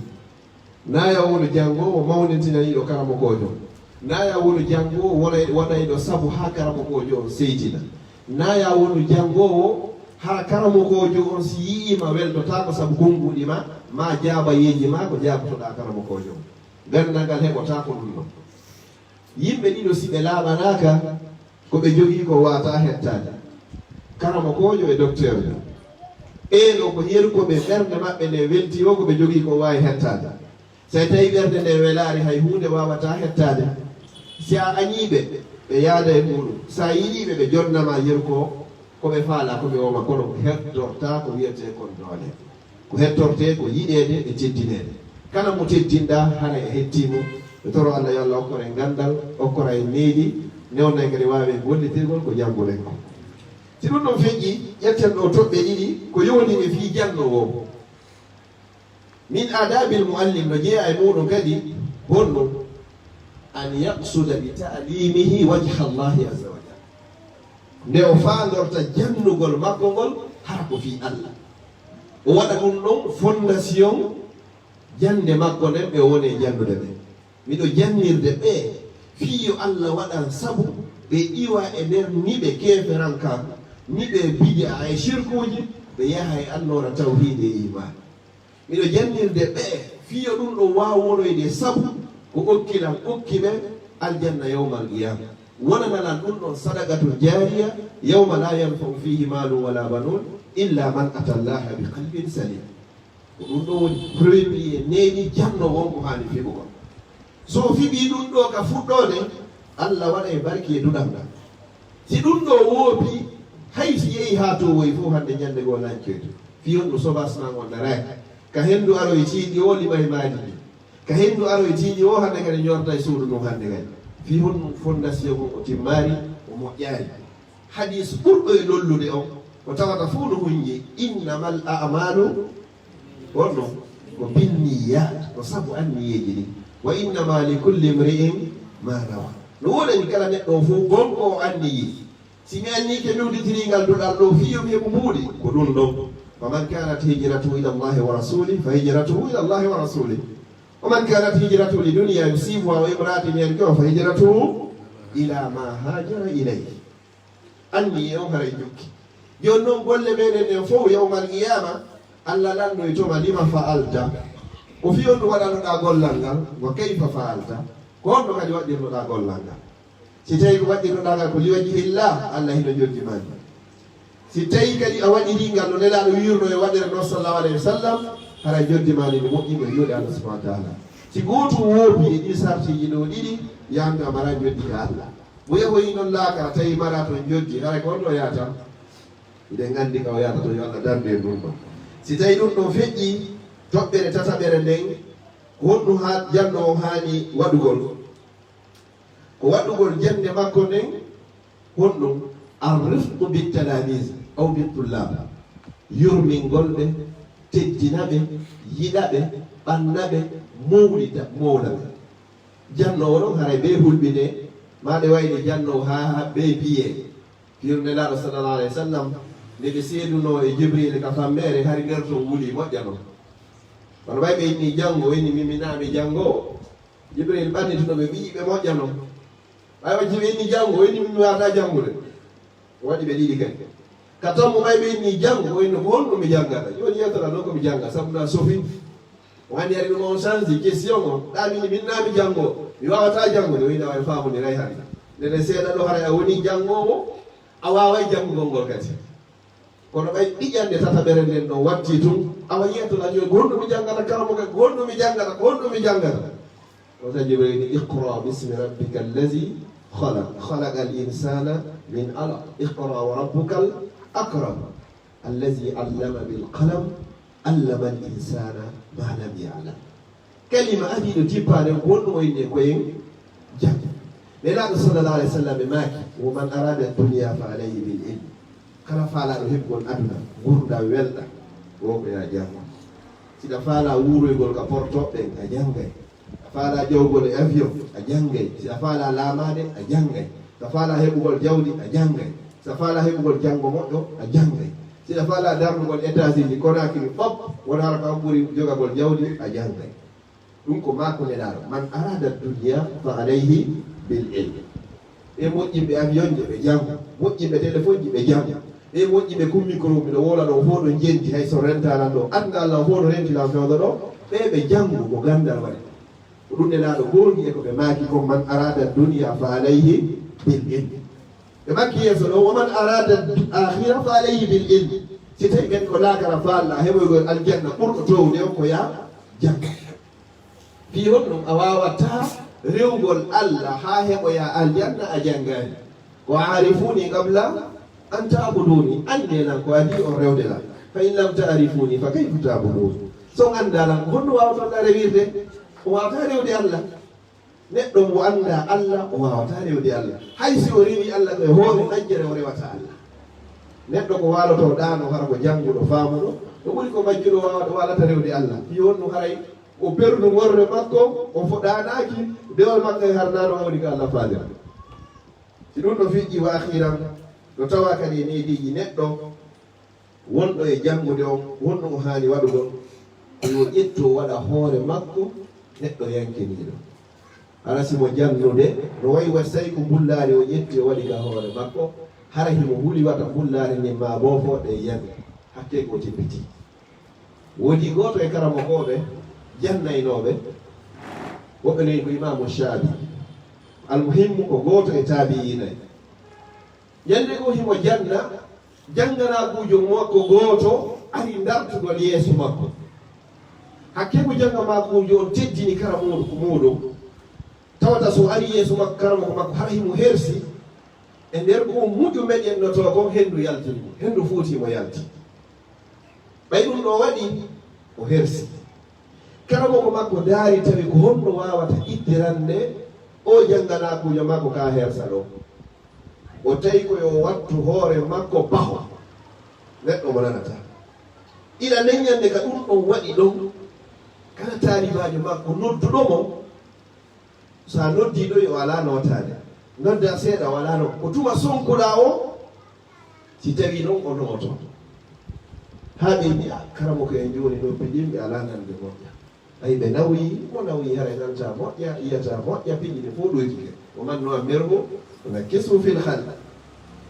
Na ya wonu janngoowo mawnintinaniiɗo karamokoojo on. Na ya wonu janngoowo wonay-, waɗayɗo sabu haa karamokoojo on seytina. Na ya wonu janngoowo hara karamokoojo on si yi'ii ma weltotaako sabu konnguɗi ma, maa jaabayeeji ma ko jaabotoɗaa karamokoojo on. Ganndal ngal heɓotaako ɗum ɗon. Yimɓe ɗiɗo, si ɓe laaɓanaaka, ko ɓe jogii ko waawataa hettaade. Karamokoojo e dokteerjo. Ɓee ɗoo ko yeru ko ɓe ɓernde maɓɓe nde weltii o, ko ɓe jogii ko waawi hettaade. So tawii ɓernde nde welaali, hay huunde waawataa hettaade. Si a añii ɓe, ɓe yaada e muuɗum. So a yiɗii ɓe, ɓe jonna ma yeru ko, ko ɓe faalaa, ko ɓe woo ma, kono hettortaa ko wiyetee kon doole. Ko hettortee ko yiɗeede e teddineede. Kala mo teddinɗaa, haray a hettii mo. Ɓe toro Allah yo Allah okkor en ganndal, okkora en needi, newna en kadi waawen gollitirgol ko jannguɗen ko. Si ɗum ɗon feƴƴii, ƴetten ɗoo toɓɓe ɗiɗi ko yowondiri e fii jannoowo o. Min aadaabil muallim no jeyaa e muuɗum kadi honɗum, an yaqsuda bi ta'limihi wajha Allahi azza wa jalla. Nde o faandorta janndugol makko ngol hara ko fii Allah. O waɗa ɗum ɗon fondasiyon jannde makko nden ɓe woni e janndude ɓe. Miɗo jannirde ɓe fii yo Allah waɗan sabu ɓe iwa e nder niɓe keeferankaaku, niɓe bidi'a e shirkuuji, ɓe yaha e annoora tawhiidi e iimaani. Miɗo jannirde ɓe fii yo ɗum ɗoo waaw wonoyde sabu ko okkilan okki ɓe aljanna yawmal qiyaama. Wonanalan ɗum ɗon sadaqatul jaariya yawma laa yanfa'u fiihi maalun walaa banuun illa man ata Allaha bi qalbin saliim. Ko ɗum ɗoo woni premier needi jannoowo on ko haani fiɓugol. So o fiɓii ɗum ɗoo ka fuɗɗoode, Allah waɗay barki e duɗal ngal. Si ɗum ɗoo woopii, hay si yehi haa toowoyi fof hannde ñannde goo lancoyto. Fii on ɗum sobaas maa on daraaki. Ka henndu aroy tiiɗi o limay maadi ɗi. Ka henndu aroy tiiɗi o hannde kadi ñortay suudu ndun hannde kadi. Fii honɗum fondasiyon on o timmaari, o moƴƴaari. Hadiis ɓurɗo e lollude on, ko tawata fof no hunji, innamal a'maalu, honno? Ko binniyat, ko sabu anniyeeji ɗin. Wa innama li kulli imri'in ma nawa. No wonani kala neɗɗo on fof gonɗo o anniyi. Si mi anniyike mi udditirii ngal duɗal ɗoo fii yo mi heɓu mbuuɗi, ko ɗum ɗon. Faman kanat hijratuhu ila Allahi wa rasulih, fa hijratuhu ila Allahi wa rasulih. Wa man kanat hijratuhu li dunya yusibuha aw imra'atin yankihuha, fa hijratuhu ila ma hajara ilayh. Anniye on haray jokki. Jooni non golle meɗen ɗen fof yawmal qiyama, Allah lannoyto ma lima fa'alta. Ko fii honɗum waɗanoɗaa gollal ngal, wa kayfa fa'alta. Ko honno kadi waɗirnoɗaa gollal ngal. Si tawii ko waɗirnoɗaa ngal ko liwajhillah, Allah hino joddi ma ndi. Si tawii kadi a waɗirii ngal no Nelaaɗo wiirno e waɗira non sallallahu alayhi wa sallam, haray joddi ma ndi no moƴƴi ko e juuɗe Allah subhanahu wa ta'ala. Si gootum woopii e ɗii sartiiji ɗoo ɗiɗi, yamta a maraa joddi ka Allah. Mo yahoyi non laakara tawi maraa ton joddi, haray ko honno o yahata? Hiɗen anndi ka o yahata ton, yo Allah darnu en ɗum ɗon. Si tawii ɗum ɗon feƴƴii, toɓɓere tataɓere nden, ko honɗum haa jannoowo on haani waɗugol? Ko waɗugol jannde makko nden, honɗum? Ar-rifqu bit-talaamiz aw bit-tullaab. Yurmingol ɓe, teddina ɓe, yiɗa ɓe, ɓanna ɓe, mowlida, mowla ɓe. Jannoowo ɗon haray bee hulɓinee, maa ɗe wayde jannoowo haa, haa bee biyee. Fii on Nelaaɗo sallallahu alayhi wa sallam, nde ɓe seedunoo e Jibriil ka fammeere, hari nder ton wuli moƴƴa non. Kono ɓay ɓe inni janngo, o inni min mi naami janngo. Jibriil ɓannituno ɓe, wi'i ɓe moƴƴa non. Ɓay wacci ɓe inni janngo, o inni min mi waawataa janngude. O waɗi ɓe ɗiɗi kadi. Ka tammu ɓay ɓe inni janngo, o inni ko honɗum mi janngata? Jooni yewtere non ko mi jannga, sabu na sofi. O anndi ari ɗum on change question on. Ɗa min min naami janngo. Mi waawataa janngude. O wi'i a waaway faamude ray hannde. Ndene seeɗa ɗo haray a woni janngoowo. A waaway janngugol ngol kadi. Kono ɓay ɗiƴannde tataɓere nden ɗon watti tun, awa yeeto la joyi, ko honɗum mi janngata, karamoke, ko honɗum mi janngata, ko honɗum mi janngata? Wata Jibril ni, "Iqra bismi rabbikallazi khalaq, khalaqal insana min alaq, iqra wa rabbukal akram, allazi allama bil qalam, allama al insana ma lam ya'lam." Kalima adiiɗo tippaade on, ko honɗum o inni e koyen janngo. Nelaaɗo sallallahu alayhi wa sallam e maaki, "Wa man arada dunya fa alayhi bil ilm." Kala faalaaɗo heɓugol aduna, ngurndan welɗan, wo ko yaa janngo. Si ɗa faalaa wuuroygol ka portooɓe ɓen, a janngay. A faalaa jawgol e avion, a janngay. Si a faalaa laamaade, a janngay. Si a faalaa heɓugol jawdi, a janngay. Si a faalaa heɓugol janngo moƴƴo, a janngay. Si a faalaa darnugol étage-ji Conakry fof, wona hara ko an ɓuri jogagol jawdi, a janngay. Ɗum ko maako Nelaaɗo, "Man arada dunya fa alayhi bil ilm." Ɓe moƴƴinɓe avion-ji ɓe janngo, moƴƴinɓe téléphone-ji ɓe janngo, ɓe moƴƴinɓe kum micro, miɗo woola ɗo fof ɗo njendi, hay so rentanan ɗo, annda Allah fof no renti lan fewndo ɗo, ɓe ɓe janngo ko ganndal waɗi. Ko ɗum Nelaaɗo goongi e ko ɓe maaki kon, "Man arada dunya fa alayhi bil ilm." Ɓe makki yeeso ɗo, "Wa man arada akhira fa alayhi bil ilm." Si tawi ɓen ko laakara faalla, heɓoygol aljanna ɓurɗo toowde on ko yaa jannga. Fii honɗum a waawataa rewgol Allah haa heɓoyaa aljanna a janngaani? "Wa arifuni qabla an ta'buduni." Annde lan ko adii on rewde lan. "Fa in lam ta'rifuni fa kayfa ta'buduni." So on anndaa lan, ko honno waawton lan rewirde? On waawataa rewde Allah. Neɗɗo mo anndaa Allah, o waawataa rewde Allah. Hay si o rewii Allah ko e hoore majjere, o rewataa Allah. Neɗɗo ko waalotoo ɗaano, hara ko jannguɗo, faamuɗo, ɗo ɓuri ko majjuɗo waawata, waalata rewde Allah. Fii honno haray o perdu ŋorre makko, o fo-, ɗaanaaki, dewal makko e harnaano woni ko Allah faalira. Si ɗum no feƴƴi, wa akhiran, no tawa kadi e neediiji neɗɗo, wonɗo e janngude on, wonno o haani waɗugol, ko yo ƴettu o waɗa hoore makko neɗɗo yankiniiɗo. Hara si mo jannude, no wayi wa sey ko mbullaari o ƴetti o waɗi ka hoore makko, hara himo huli wata mbullaari ndin maa boo fo ɗe yaŋi, hakkee ko tippiti. Woodi gooto e karamokooɓe jannaynooɓe, woɓɓe noyi ko Imaamu Shaabi. Almuhimmu ko gooto e taabi'iinay. Ñannde goo himo janna, jannganaakuujo makko gooto ari dartugol yeeso makko. Hakkee ko jannganaakuujo on teddini karamooko muuɗum, tawata so ari yeeso makko, karamoko makko hara himo hersi, e nder ko muju meƴennotoo kon, henndu yaltini mo, henndu fuuti mo yalti. Ɓay ɗum ɗoo waɗi, o hersi. Karamoko makko daari, tawi ko honno waawata ittirande o jannganaakuujo makko ka hersa ɗoo. O tawi ko yo wattu hoore makko paho. Neɗɗo mo nanata. Ila nden ñannde ka ɗum ɗon waɗi ɗon, kala taalibaajo makko nodduɗo mo, so a noddii ɗo, o alaa nootaade. Noddaa seeɗa, o alaa no. Ko tuma sonkuɗaa o, si tawii non o nooto. Haa ɓe mbi'a, "Karamoko en jooni noppi ɗin, ɓe alaa nande moƴƴa." Ɓay ɓe nawyi, mo nawyi haray nanta moƴƴa, yiyata moƴƴa, piiji ɗin fof ɗoytike. O manno a mergo, o nakkisu fil khalq.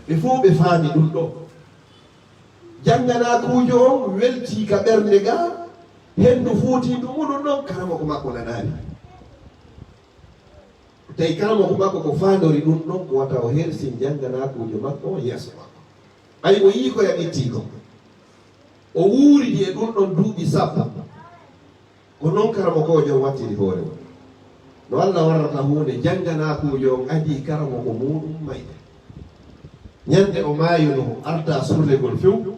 Ɓe fof ɓe faami ɗum ɗo. Jannganaakuujo on weltii ka ɓernde ga, henndu fuutii ndu muɗum ɗon, karamoko makko nanaali. Tawi karamoko makko ko faandori ɗum ɗon, ko wata o hersin jannganaakuujo makko on yeeso makko. Ɓay o yii ko yaɓitii ko. O wuuridi e ɗum ɗon duuɓi sappo. Ko non karamokoojo on wattiri hoore mum. No Allah warrata huunde, jannganaakuujo on adii karamoko muuɗum mayde. Ñande o maayunoo, arta surregol few,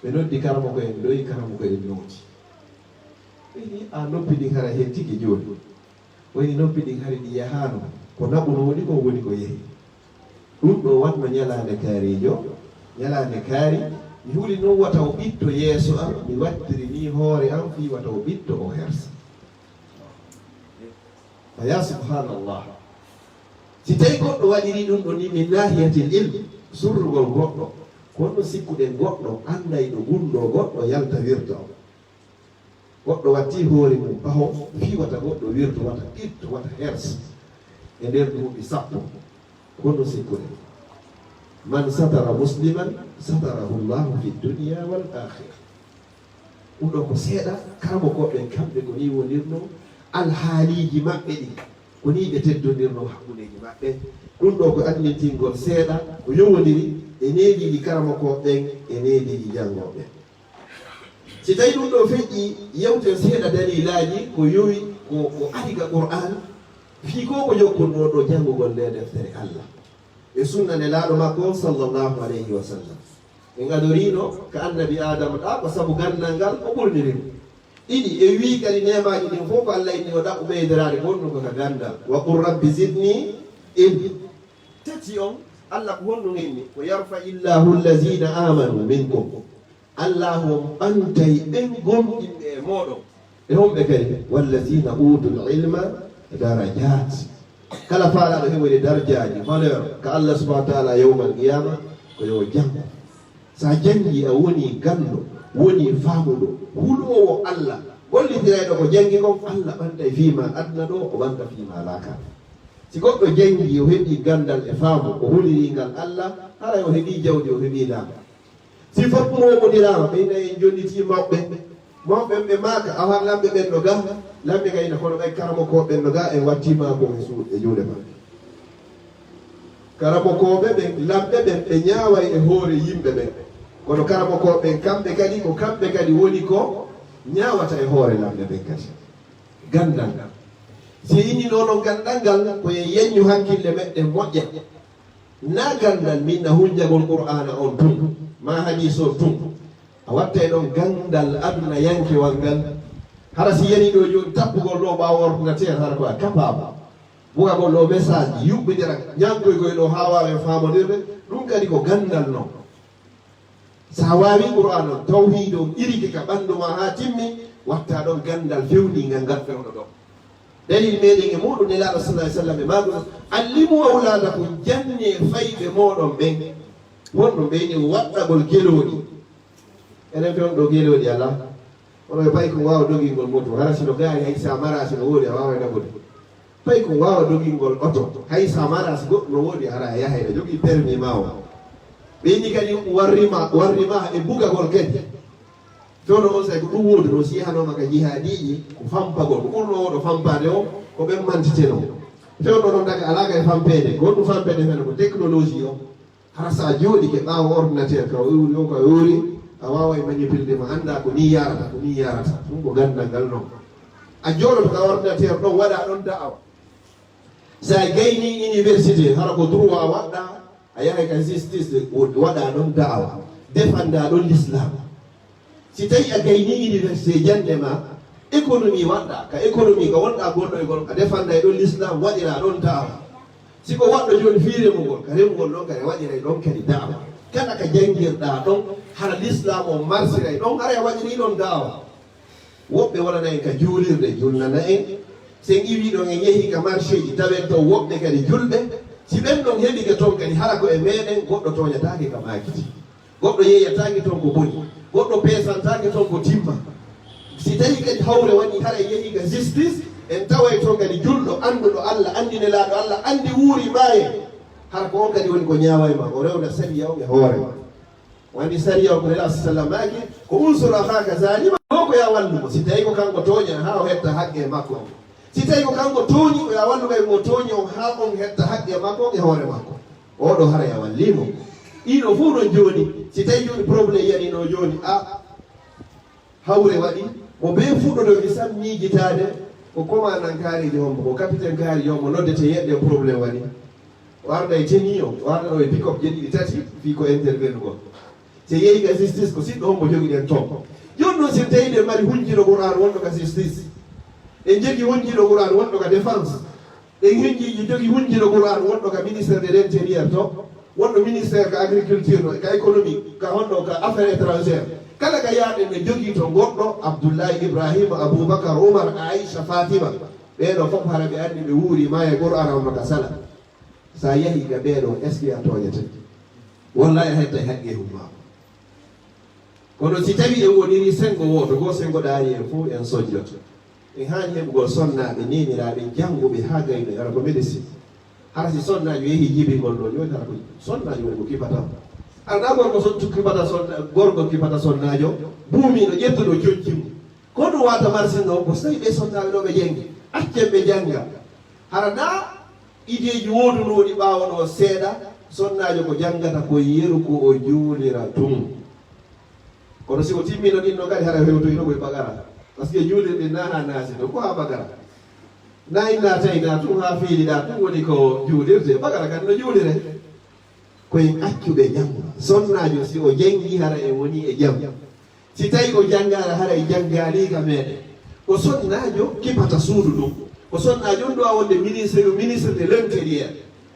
ɓe noddi karamoko en, ɗoyi karamoko en nooti. Ɓe ni, "A noppi ɗin hara hettike jooni?" O wi'i, "Noppi ɗin hari ɗi yahaano, ko naɓuno woni ko, woni ko yehi." Ɗum ɗo wanno ñalaande kaariijo, ñalaande kaari, mi huli non wata o ɓitto yeeso am, mi wattiri ni hoore am fii wata o ɓitto o hersa. Fa yaa subhaanallah. Si tawi goɗɗo waɗiri ɗum ɗo ni min naahiyatil ilm, surrugol goɗɗo, ko honno sikkuɗen goɗɗo annday ɗo gunndoo goɗɗo yalta wirta on? Goɗɗo watti hoore mum paho, fii wata goɗɗo wirto, wata ɓitto, wata hersa e nder duuɓi sappo. Kono sikkude, "Man satara musliman, satarahu Llahu fi dunya wal akhira." Ɗum ɗo ko seeɗa, karamokooɓe ɓen kamɓe ko nii wonirno, alhaaliiji maɓɓe ɗi ko nii ɓe teddondirno hakkundeeji maɓɓe. Ɗum ɗo ko annitingol seeɗa, ko yowondiri E neediiji karamokooɓe ɓen, e neediiji janngooɓe ɓen. Si tawii ɗum ɗoo feƴƴii, yewten seeɗa daliilaaji ko yowi, ko, ko ari ka Qur'aan, fii ko ko jokkunoo ɗoo janngugol ndee deftere Alla e sunna Nelaaɗo makko on, sallallahu alayhi wa sallam. En adoriino ka Annabi Aadama ɗaa ko sabu ganndal ngal o ɓurniri mo. Ɗiɗi, e wii kadi neemaaji ɗin fof ko Alla inni o ɗaɓɓu ɓeydiraade ko honɗum? Ko ka ganndal. Wa qul rabbi zidni ilma. Tati on, Alla ko honɗum inni? Ko yarfa illahu allazina amanu minkum. Allahu on ɓantay ɓen gomɗinɓe e mooɗon. E honɓe kadi? Wallazina utul ilma darajat. Kala faalaaɗo heɓude darjaaji, valeur, ka Alla subhanahu wa taala yawmal qiyama, ko yo janngu. Sa janngi, a woni ganndo, woni faamuɗo, huloowo Alla, gollitirayɗo ko janngi kon, Alla ɓantay fii ma aduna ɗoo, o ɓanta fii ma laakara. Si goɗɗo janngi, o heɓi ganndal e faamu, o huliri ngal Alla, haray o heɓi jawdi, o heɓi laamu. Si fof moomodiraama, ɓe ina en jonnitii mawɓe. Mawɓe ɓe maaka, awa lamɓe ɓen no ga, lamɓe ga ina kono ɓay karamokooɓe ɓen no ga, en wattii ma ko e suuɗ-, e juuɗe maɓɓe. Karamokooɓe ɓen, lamɓe ɓen, ɓe ñaaway e hoore yimɓe ɓen. Kono karamokooɓe ɓen, kamɓe kadi, ko kamɓe kadi woni ko ñaawata e hoore lamɓe ɓen kadi. Ganndal ngal. Si inni noon on ganndal ngal, ko e yeññu hakkille meɗen moƴƴa. Na ganndal min na hunjagol Qur'aana on tun, maa hadiis on tun. A wattay ɗon ganndal aduna yankewal ngal. Hara si yani ɗoo jooni tappugol ɗoo ɓaawo ordinateur, hara ko a capable. Buga ɗoo message, yuɓɓindira, ñaŋkoy koy ɗoo haa waawen faamondirde, ɗum kadi ko ganndal non. Sa waawi Qur'aana on, tawhiid on, irike ka ɓanndu maa haa timmi, watta ɗon ganndal fewndingal ngal fewndo ɗon. Dalil meɗen e muɗum, Nelaaɗo sallallahu alaihi wasallam e maaɗum, "Allimu awladakum, janne fayɓe mooɗon ɓen." Wonɗum ɓeyni waɗɗagol gelooɗi. Enen fewndo gelooɗi alaa. Kono e paykun waawa dogingol moto, hara si no gaari, hay sa mara, si no woodi, a waaway nagude. Paykun waawa dogingol oto, hay sa mara, si goɗɗo no woodi, hara a yahay, a jogii permis ma o. Ɓe inni kadi warri ma, warri ma e bugagol kadi. Fewndo on say ko ɗum woodunoo, si yahanooma ka jihaadiiji, ko fampagol, ko ɓurnoo wooɗo fampaade o, ko ɓen mantitenoo. Fewndo non daga alaa kay fampeede, ko honɗum fampeede fewndo? Ko technologie o. Hara sa jooɗike ɓaawo ordinateur ka o iwri o, ka o iwri, a waaway manipulde mo, annda ko ni yarata, ko ni yarata. Ɗum ko ganndal ngal non. A jooɗoto ka ordinateur ɗon, waɗa ɗon da'awa. Sa gayni université, hara ko droit waɗɗa, a yahay ka justice, waɗa ɗon da'awa. Defanda ɗon l'islam. Si tawi a gayni université jannde ma, économie waɗɗa, ka économie ka wonɗa gollogol, a defanday ɗon l'islam, waɗira ɗon da'awa. Si ko waɗɗo jooni fii remugol, ka remugol ɗon kadi waɗiray ɗon kadi da'awa. Kala ka janngirɗa ɗon, hara l'islam on marsiray ɗon, haray a waɗiri ɗon da'awa. Woɓɓe wonana en ka juulirde, julnana en. Si en iwii ɗon, en yehi ka marché ji, tawen ton woɓɓe kadi julɓe. Si ɓen ɗon heɓike ton kadi, hara ko e meɗen, goɗɗo tooñataake ka maakiti. Goɗɗo yeeyataake ton ko boni. Goɗɗo peesantaake ton ko timma. Si tawi kadi hawre waɗi, hara en yehi ka justice, en taway ton kadi julɗo, annduɗo Allah, anndi Nelaaɗo Allah, anndi wuuri maaye. Hara ko on kadi woni ko ñaawa e ma, o rewna sariya on e hoore ma. Wani sariya o ko Nelaaɗo sallam maaki, ko unsur akhaaka zaliman, ko ko ya wallu mo. Si tawi ko kanko tooña, haa o hetta haqqe makko on. Si tawi ko kanko tooñi, ko ya wallu kay mo tooñi on, haa on hetta haqqe makko on e hoore makko. Oɗo hara ya walli mo. Ɗiɗo fof ɗon jooni, si tawi jooni problème yani ɗo jooni, a, hawre waɗi, mo bee fuɗɗoto mi sam miijitaade, ko commandant kaariiji hombo, ko capitaine kaariiji hombo noddete yeɗɗe problème waɗi. O arda e tenue o, o arda ɗo e pick-up jeɗɗiɗi tati, fii ko intervenugol. Si yehi ka justice, ko siɗɗo hombo jogiɗen ton. Jooni noon, si en tawi ɗen mari hunjiiɗo Qur'aan wonɗo ka justice, en jogi hunjiiɗo Qur'aan wonɗo ka défense, en hunji-, jogi hunjiiɗo Qur'aan wonɗo ka ministère de l'intérieur to, wonɗo ministère ka agriculture to, ka économie, ka honɗo ka affaires étrangères. Kala ka yaaɗen ɓe jogii to goɗɗo, Abdullahi, Ibrahima, Abubakar, Umar, Aisha, Fatima. Ɓee ɗo fof hara ɓe anndi ɓe wuuri maaya Qur'aan wonno ka sala. Sa yahi ka ɓee ɗo, est-ce que a tooñete? Wallahi a hettay haqqe hummaako. Kono si tawi en woniri sengo wooto, ko sengo ɗaari en fof en sonjoto. En haani heɓugol sonnaaɓe, neeniraaɓe, jannguɓe haa gayno, hara ko médecine. Hara si sonnaajo yehi jibingol ɗo, jooni hara ko sonnaajo woni ko kipata. Hara na gorko so-, kipata sonna-, gorko kipata sonnaajo, buumiiɗo, ƴettuɗo conci mum. Ko ɗum wata marsin ɗo, ko so tawi ɓe sonnaaɓe ɗo ɓe janngi, accen ɓe jannga. Hara na ideeji woodunooɗi ɓaawo ɗo seeɗa, Sonnaajo ko janngata ko yeru ko o juulira tun. Kono si o timmino ɗin no kadi hara hewtoyno koye Bagara. Parce que juulirɗe na ha naasi to ko ha Bagara. Na inna tayna tun ha fiiliɗa tun woni ko juulirde. Bagara kadi no juulire. Koye accuɓe janngo. Sonnaajo si o janngi hara e woni e jam. Si tawi o janngaali hara e janngaali ka meɗen. Ko sonnaajo kipata suudu ɗum. Ko sonnaajo on ɗo a wonde ministre yo ministre de l'intérieur.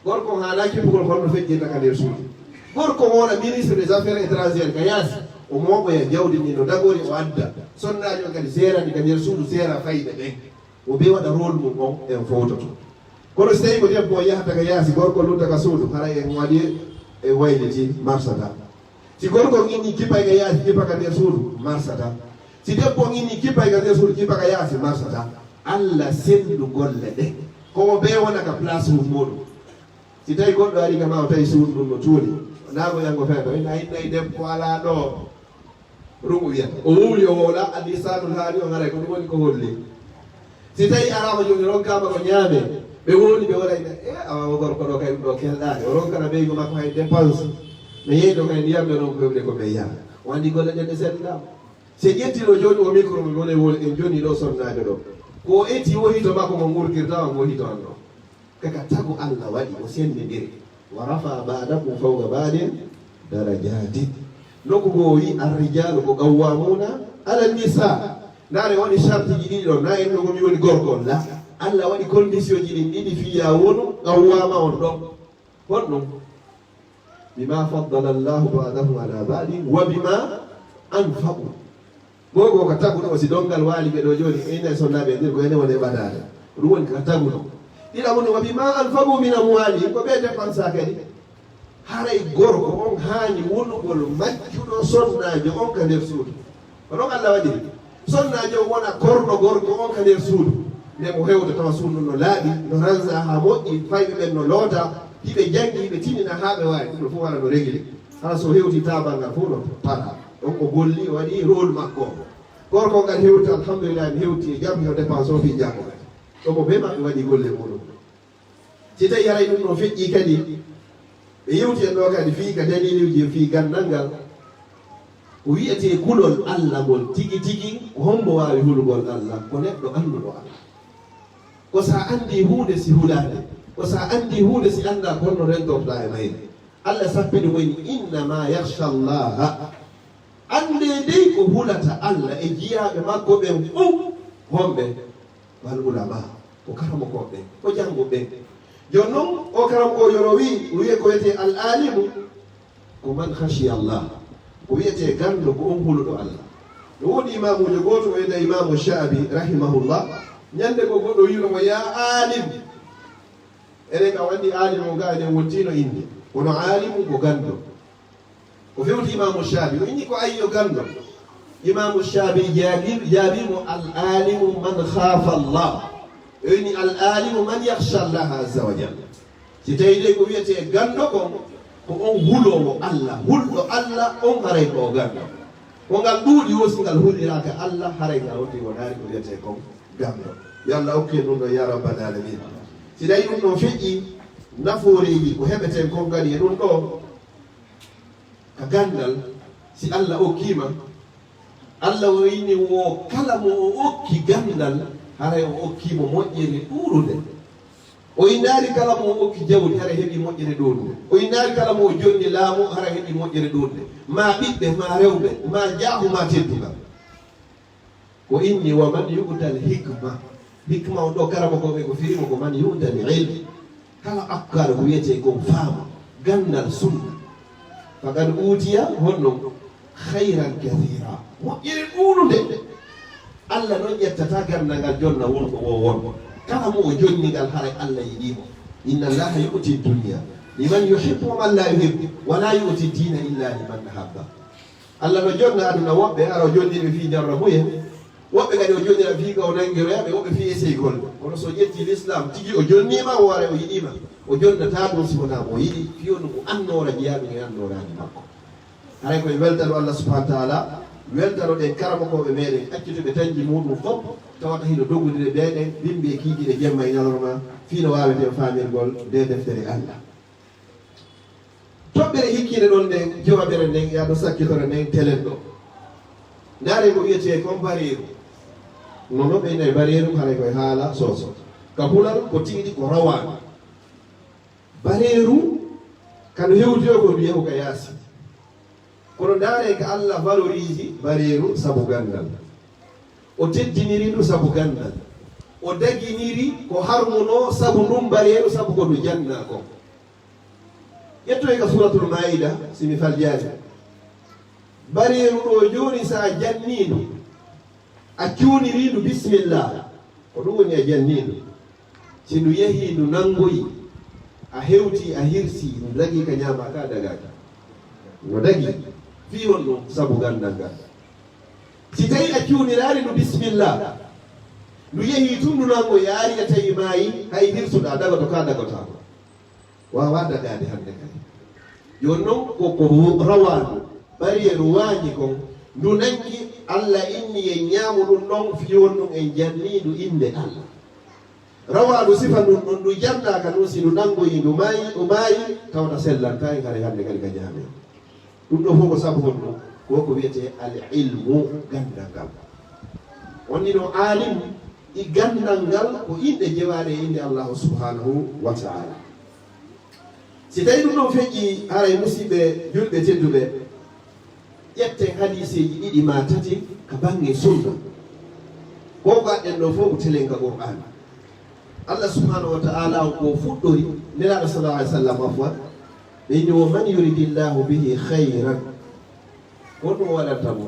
Gorko haala kippugol holno feƴƴirta ka nder suudu. Gorko wona ministre des affaires étrangères ka yaasi. O mooɓoya jawdi ndi no dagori o adda. Sonnaajo kadi seerani ka nder suudu seera fayɓe ɓen. O be waɗa rôle mum on en fowtoto. Kono si tawi ko debbo o yahata ka yaasi gorko lutta ka suudu hara en waɗi e wayliti marsata. Si gorko on inni kippay ka yaasi kippa ka nder suudu marsata. Si debbo on inni kippay ka nder suudu kippa ka yaasi marsata. Allah sendu golle ɗe. Ko o be wona ka place mum muɗum. Si tawi goɗɗo ari kama o tawi suudu ɗum no tuuni. Naago yango fento ina innayi debbo ala ɗo. Rumu wiyata o wowli o wowla a lisanul haali o haray ko ɗum woni ko holli. Si tawi arama jooni ronkama ko ñaame ɓe wowli ɓe waɗayna e awa o gorko ɗo kay ɗum ɗo kelɗaani o ronkana ɓeygu makko hay dépense. Mi yeyto kay ndiyam ɓe ɗon koyɓe ko ɓe yaha o andi golle ɗen ɗe sellama. Si ƴettino jooni o micro mo woni woni en joni ɗo sonnaajo ɗo ko o eti o hito makko mo ngurtirta o ngo hito an ɗo. Kaka tagu Allah waɗi o sendindiri. Wa rafa ba'dakum fawqa ba'din darajati. Nokku goo o wi arrijalu ko qawwamuna ala nisa. Ndaare woni shartiji ɗiɗi ɗon na en ɗogomi woni gorko on la. Allah waɗi condition ji ɗin ɗiɗi fiya wonu qawwama on ɗon. Honɗum? Bima faddala Allahu ba'dahum ala ba'din wa bima anfaqu. Gogo ka taguɗo o si dongal waali ɓe ɗo jooni ene sonnaaɓe ndir ko ene woni e ɓadaade. Ɗum woni ka taguɗo. Ɗiɗa woni wa bima anfaqu min amwali ko ɓe dépensa kadi. Haray gorko on haani wonugol majjuɗo sonnaajo on ka nder suudu. Ko ɗon Allah waɗiri. Sonnaajo on wona korɗo gorko on ka nder suudu. Nde mo hewta tawa suudu no laaɓi no ransa haa moƴƴi fayɓe ɓen no loota. Hiɓe janngi hiɓe tinina haa ɓe waawi ɗum ɗo fof wara no regili. Hara so hewti taabal ngal fof no para. Donc o golli o waɗi rôle makko. Gorko ngal hewti alhamdulillah mi hewti e jam yo dépense o fi janngo kadi. Donc be maɓɓe waɗi golle muɗum. Si tawi haray ɗum no feƴƴi kadi ɓe yewti en ɗo kadi fii ka daliluji fii gandal ngal. Ko wiyetee kulol Allah ngol tigi tigi ko hombo waawi hulugol Allah ko neɗɗo annduɗo Allah. Ko sa anndi huunde si hulaande ko sa anndi huunde si annda ko honno rentorta e mayre. Allah sappini mo en innama yakhsha llaha. Anndee dey ko hulata Allah e jiyaaɓe makko ɓen fow. Homɓe? Wal ulama. Ko karamokooɓe ɓen ko janngo ɓen. Jooni noon o karamokoo yoro wii wiye ko wiyetee al alimu. Ko man khashiya Allah. Ko wiyetee ganndo ko on huluɗo Allah. No woodi imaamuujo gooto o wiyetee imaamu shaabi rahimahullah. Ñannde ko goɗɗo wiino mo yaa alim. Enen kam anndi aalimu on gaa enen wontiino innde kono aalimu ko ganndo. O fewti imaamu shaabi o inni ko ayyo ganndo. Imaamu shaabi jaabi mo al aalimu man khaafa Allah. O inni al aalimu man yakhsha Allah azza wa jalla. Si tawi de ko wiyetee ganndo kon ko on huloowo Allah hulɗo Allah on haray ko o ganndo. Ko ngal ɗuuɗi wo si ngal huliraaka Allah haray ngal wonti wonaani ko wiyetee kon ganndo. Yo Allah okku en ɗum ɗo ya rabbal alamin. Si tawi ɗum ɗo feƴƴi nafooreeji ko heɓeten kon kadi e ɗum ɗo ka ganndal si Allah okkiima. Allah o inni wo kala mo o okki ganndal haray o okkiimo moƴƴere ɗuuɗunde. O innaali kala mo o okki jawdi hara heɓi moƴƴere ɗuuɗunde. O innaali kala mo o jonni laamu hara heɓi moƴƴere ɗuuɗunde. Ma ɓiɓɓe ma rewɓe ma jaahu ma teddungal. O inni wa man yu'tal hikma. Hikma on ɗo karamokooɓe ko firimo ko man yu'tal ilm. Kala akkaɗo ko wiyetee kon faama ganndal sunna. Faqad utiya honno khayran kathira moƴƴere ɗuuɗunde. Allah noon ƴettata ganndal ngal jonna wonko o won kala mo o jonni ngal haray Allah yiɗimo. Inna allaha yu'ti dunya liman yuhibbu wa man la yuhibbu wa la yu'ti dina illa liman ahabba. Allah no jonna aduna woɓɓe ara o jonniri fii jarrabuye. Woɓɓe kadi o jonnira fii ka o nangiroyaɓe woɓɓe fii esey golle. Kono so ƴetti l'islam tigi o jonnima o wara o yiɗima. O jonnata ɗum si wona mo yiɗi fii on ɗum o annoora jeyaɗum e annooraaji makko. Haray koye weltano Allah subhanahu wa taala. Weltano ɗen karamokooɓe meɗen accutuɓe tanji muɗum fof tawata hino doggodire meɗen bimbi e kiikiɗe jemma e ñalorma fii no waweten faamirgol nde deftere Allah. Sikkine ɗon nden, jowabere nden, yaa ɗo sakkitore nden, telen ɗo. Ndaare ko wiyetee kon bareeru. Nono ɓe nay bareeru, haray koye haala soso. Ka pulal ko tiiɗi, ko rawaandu. Bareeru, ka no hewti o, ko ndu yehu ka yaasi. Kono ndaare ka Allah valorise bareeru sabu ganndal. O teddiniri ndu sabu ganndal. O daginiri ko harmunoo sabu ndun bareeru, sabu ko ndu jannaa kon. Ƴettoy ka Suuratul Maa'ida, si mi faljaani. Bareeru ɗoo jooni, si a jannii ndu, a cuunirii ndu bismillah, ko ɗum woni a jannii ndu. Si ndu yehii, ndu nanngoyi, a hewtii, a hirsii, ndu dagii ka ñaamaa, ka dagaaki. No dagii. Fii honɗum? Sabu ganndal ngal. Si tawii a cuuniraali ndu bismillah, ndu yehii tun, ndu nanngoyi, a arii, a tawi maayi, hay hirsuɗaa, dagoto ka dagotaako. Waawaa dagaade hannde kadi. Jooni non ko, ko rawaandu, bareeru waañi kon, ndu nanngi, Allah inni en ñaamu ɗum ɗon, fii honɗum? En jannii ndu innde Allah. Rawaandu sifa ndun ɗon, ndu jannaaka ɗum, si ndu nanngoyi, ndu maayi, o maayi, tawata sellantaa en, haray hannde kadi ka ñaamee. Ɗum ɗoo fof ko sabu honɗum? Ko ko wiyetee al ilmu, ganndal ngal. On ni no aalim, e ganndal ngal ko inɗe jewaaɗe e innde Allahu subhanahu wa ta'ala. Si tawii ɗum ɗon feƴƴi, haray musiɓɓe julɓe tedduɓe, ƴetten hadiiseeji ɗiɗi maa tati ka baŋŋe sunna. Ko ko aɗɗen ɗoo fof ko telen ka Qur'aan. Allah subhanahu wa ta'ala on ko fuɗɗori, Nelaaɗo sallallahu alayhi wa sallam, afwan, ɓe inni: "Wa man yuridillahu bihi khayran", ko ɗum waɗanta mo,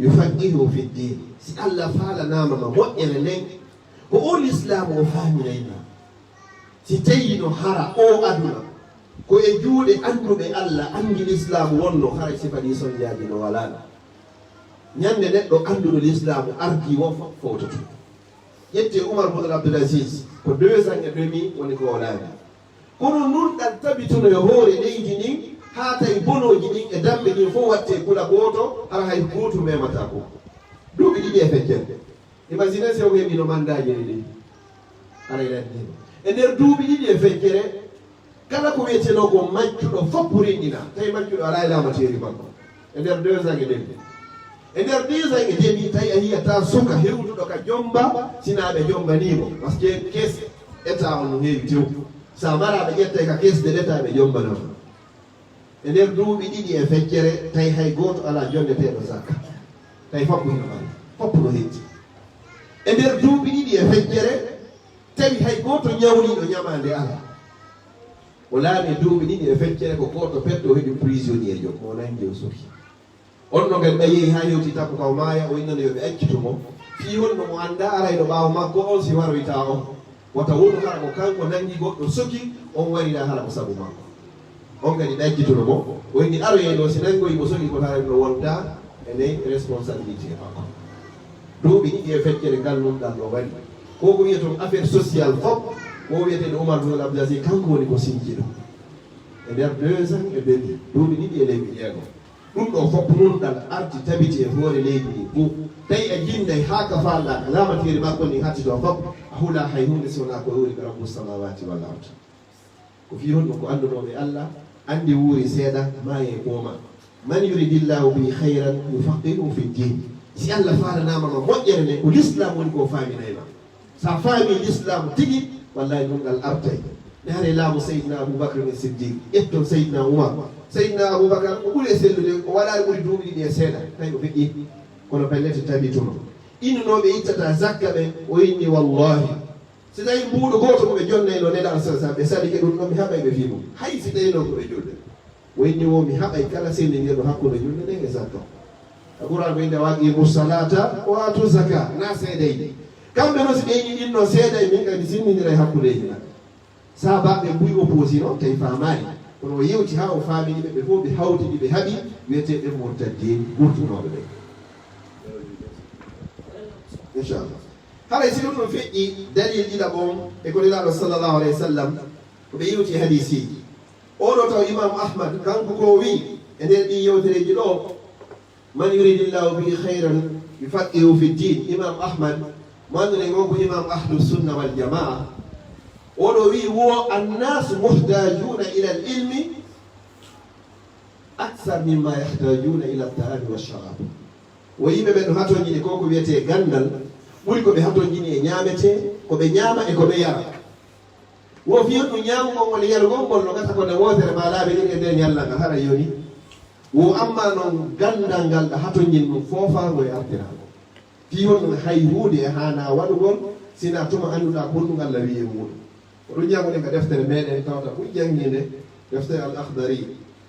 "yufaqqihhu fid din", si Allah faalanaama ma moƴƴere nden, ko o Lislaamu o faaminay ma. Si tawii no hara oo aduna ko e juuɗe annduɓe Allah, anndi Lislaamu wonno, haray sifa ɗi sonjaaji no walaa. Ñande neɗɗo annduɗo Lislaamu ardii woo fof fowtoto. Ƴettee Umar bun Abdul Aziz, ko deux ans et demi woni ko o laabi. Kono nunɗal tabituno e hoore leydi ndin, haa tawi bonooji ɗin e damɓe ɗin fof wattee gula gooto, hara hay gooto memataa ko. Duuɓi ɗiɗi e feccere. Imagine si o heɓino mandaaji ɗiɗi. Haray lanndii. E nder duuɓi ɗiɗi e feccere, kala ko wiyetenoo ko maccuɗo fof rinɗina. Tawi maccuɗo alaa e laamateeri makko. E nder deux ans et demi. E nder deux ans et demi, tawi a yiyataa suka hewtuɗo ka jomba, sinaa ɓe jombanii mo. Parce que caisse État on no heewi tew. Sa maraa, ɓe ƴettay ka caisse de l'État, ɓe jombana mo. E nder duuɓi ɗiɗi e feccere, tawi hay gooto alaa jonneteeɗo zakka. Tawi foppu hino mari, foppu no hetti. E nder duuɓi ɗiɗi e feccere, tawi hay gooto ñawliiɗo ñamaande alaa. O laami duuɓi ɗiɗi e feccere, ko gooto petto o heɓi prisonnier jo, mo nangi o suki. On no kadi ɓe yehi haa hewti tappo ka o maaya, o innano yo ɓe accitu mo. Fii honno mo anndaa arayɗo ɓaawo makko on si waroytaa on. Wata wonu hara ko kanko nangi goɗɗo soki, on warira hara ko sabu makko. On kadi ɗaccituno mo, o inni aroyee ɗo, si nangoyi mo soki ko hara no wonta e ley responsabilité makko. Duuɓi ɗiɗi e feccere ngal nun ɗan no waɗi. Ko ko wiyeton affaire sociale fof, ko wiyeteeɗo Oumar Boun Abdel Aziz, kanko woni ko sinjiɗo. E nder deux ans et demi, duuɓi ɗiɗi e lebbi jeego. Ɗum ɗo fof nunɗal arti tabiti e hoore leydi ndi fof. Tawi a jinnday haa ka faalɗaa ka laamateeri makko ndin hatti ɗo fof, a hulaa hay huunde si wonaa ko wuuri ko Rabbu samaawaati wal ard. Ko fii honɗum? Ko annduɗo ɓe Allah, anndi wuuri seeɗa, maaye booma. Man yuridillahu bihi khayran yufaqqihhu fi ddin. Si Allah faalanaama ma moƴƴere nden, ko Lislaam woni ko faaminay ma. Sa faami Lislaam tigi, wallahi ɗum ngal artay. Ndaare laamu Seydina Abu Bakr ne Siddiq, ƴetton Seydina Umar. Seydina Abu Bakr, ko ɓuri e sellude, o waɗaani ɓuri duuɓi ɗiɗi e seeɗa, tawi o feƴƴi. Kono pellet tabituno. Innunooɓe ittata zakka ɓe, o inni, wallahi, si tawi mbuuɗu gooto mo ɓe jonnayno Nelaaɗo sallallahu alaihi wasallam, ɓe salike ɗum ɗon, mi haɓay ɓe fii mum. Hay si tawino ko ɓe julɓe. O inni wo mi haɓay kala sendindirɗo hakkunde julde nden e zakka. A Qur'an ko innde wa aqimu salata wa atu zaka, na seedayɓe. Kamɓe non si ɓe yiɗi ɗin non seeday, min kadi sinndindiray hakkundeeji maɓɓe. Saabaaɓe mbuy opposé non, tawi faamaali. Kono o yewti haa o faamini ɓe, ɓe fof ɓe hawti ɗi ɓe haɓi, wiyetee ɓe murtaddiin, gurtunooɓe ɓe. Inchallah. Haray si ɗum ɗum feƴƴi, dalil ɗiɗaɓo on e ko Nelaaɗo sallallahu alayhi wa sallam, ko ɓe yewti e hadiisiiji. Oɗo taw Imam Ahmad, kanko ko o wi'i e nder ɗii yewtereeji ɗo, man yuridillahu bihi khayran yufaqqihhu fi ddin. Imam Ahmad, mo annduɗen on ko Imam Ahlu Sunna wal Jamaa. Oɗo wi'i wo annasu muhtajuna ila al ilmi أكثر مما يحتاجون إلى الطعام والشراب. Wo yimɓe ɓen no hatonjini ko ko wiyetee ganndal, ɓuri ko ɓe hatonjini e ñaametee, ko ɓe ñaama e ko ɓe yara. Wo fii honɗum ñaamugol ngol e yarugol ngol no gasa ko nde wootere maa laabi ɗiɗi e nden ñalla ngal, hara yoni. Wo amma non ganndal ngal ɗa hatonjini ɗum foofaango e artiraango. Fii honɗum hay huunde e haanaa waɗugol, sinaa tuma annduɗaa ko honɗum Alla wi'i e muuɗum. Ko ɗum ñaagoɗen ka deftere meɗen tawata buy janngiinde, deftere Al Akhdari,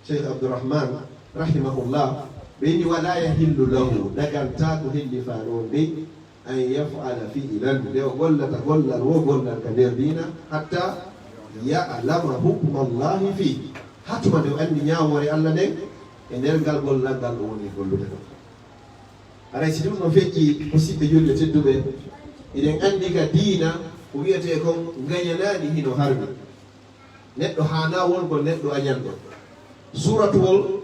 Cheikh Abdourahman, rahimahullah, ɓe inni, "ولا يحل له", dagantaa ko hellifaaɗo on dey, "أن يفعل فعلا", nde o gollata gollal wo gollal ka nder diina, "حتى يعلم حكم الله فيه", haa tuma nde o anndi ñaawoore Alla nden, e nder ngal gollal ngal o woni gollude ɗon. Haray si ɗum no feƴƴi, musiɓɓe julɓe tedduɓe, hiɗen anndi ka diina ko wiyetee kon ngañanaani hino harmi. Neɗɗo haanaa wongol neɗɗo añanɗo. Suuratuwol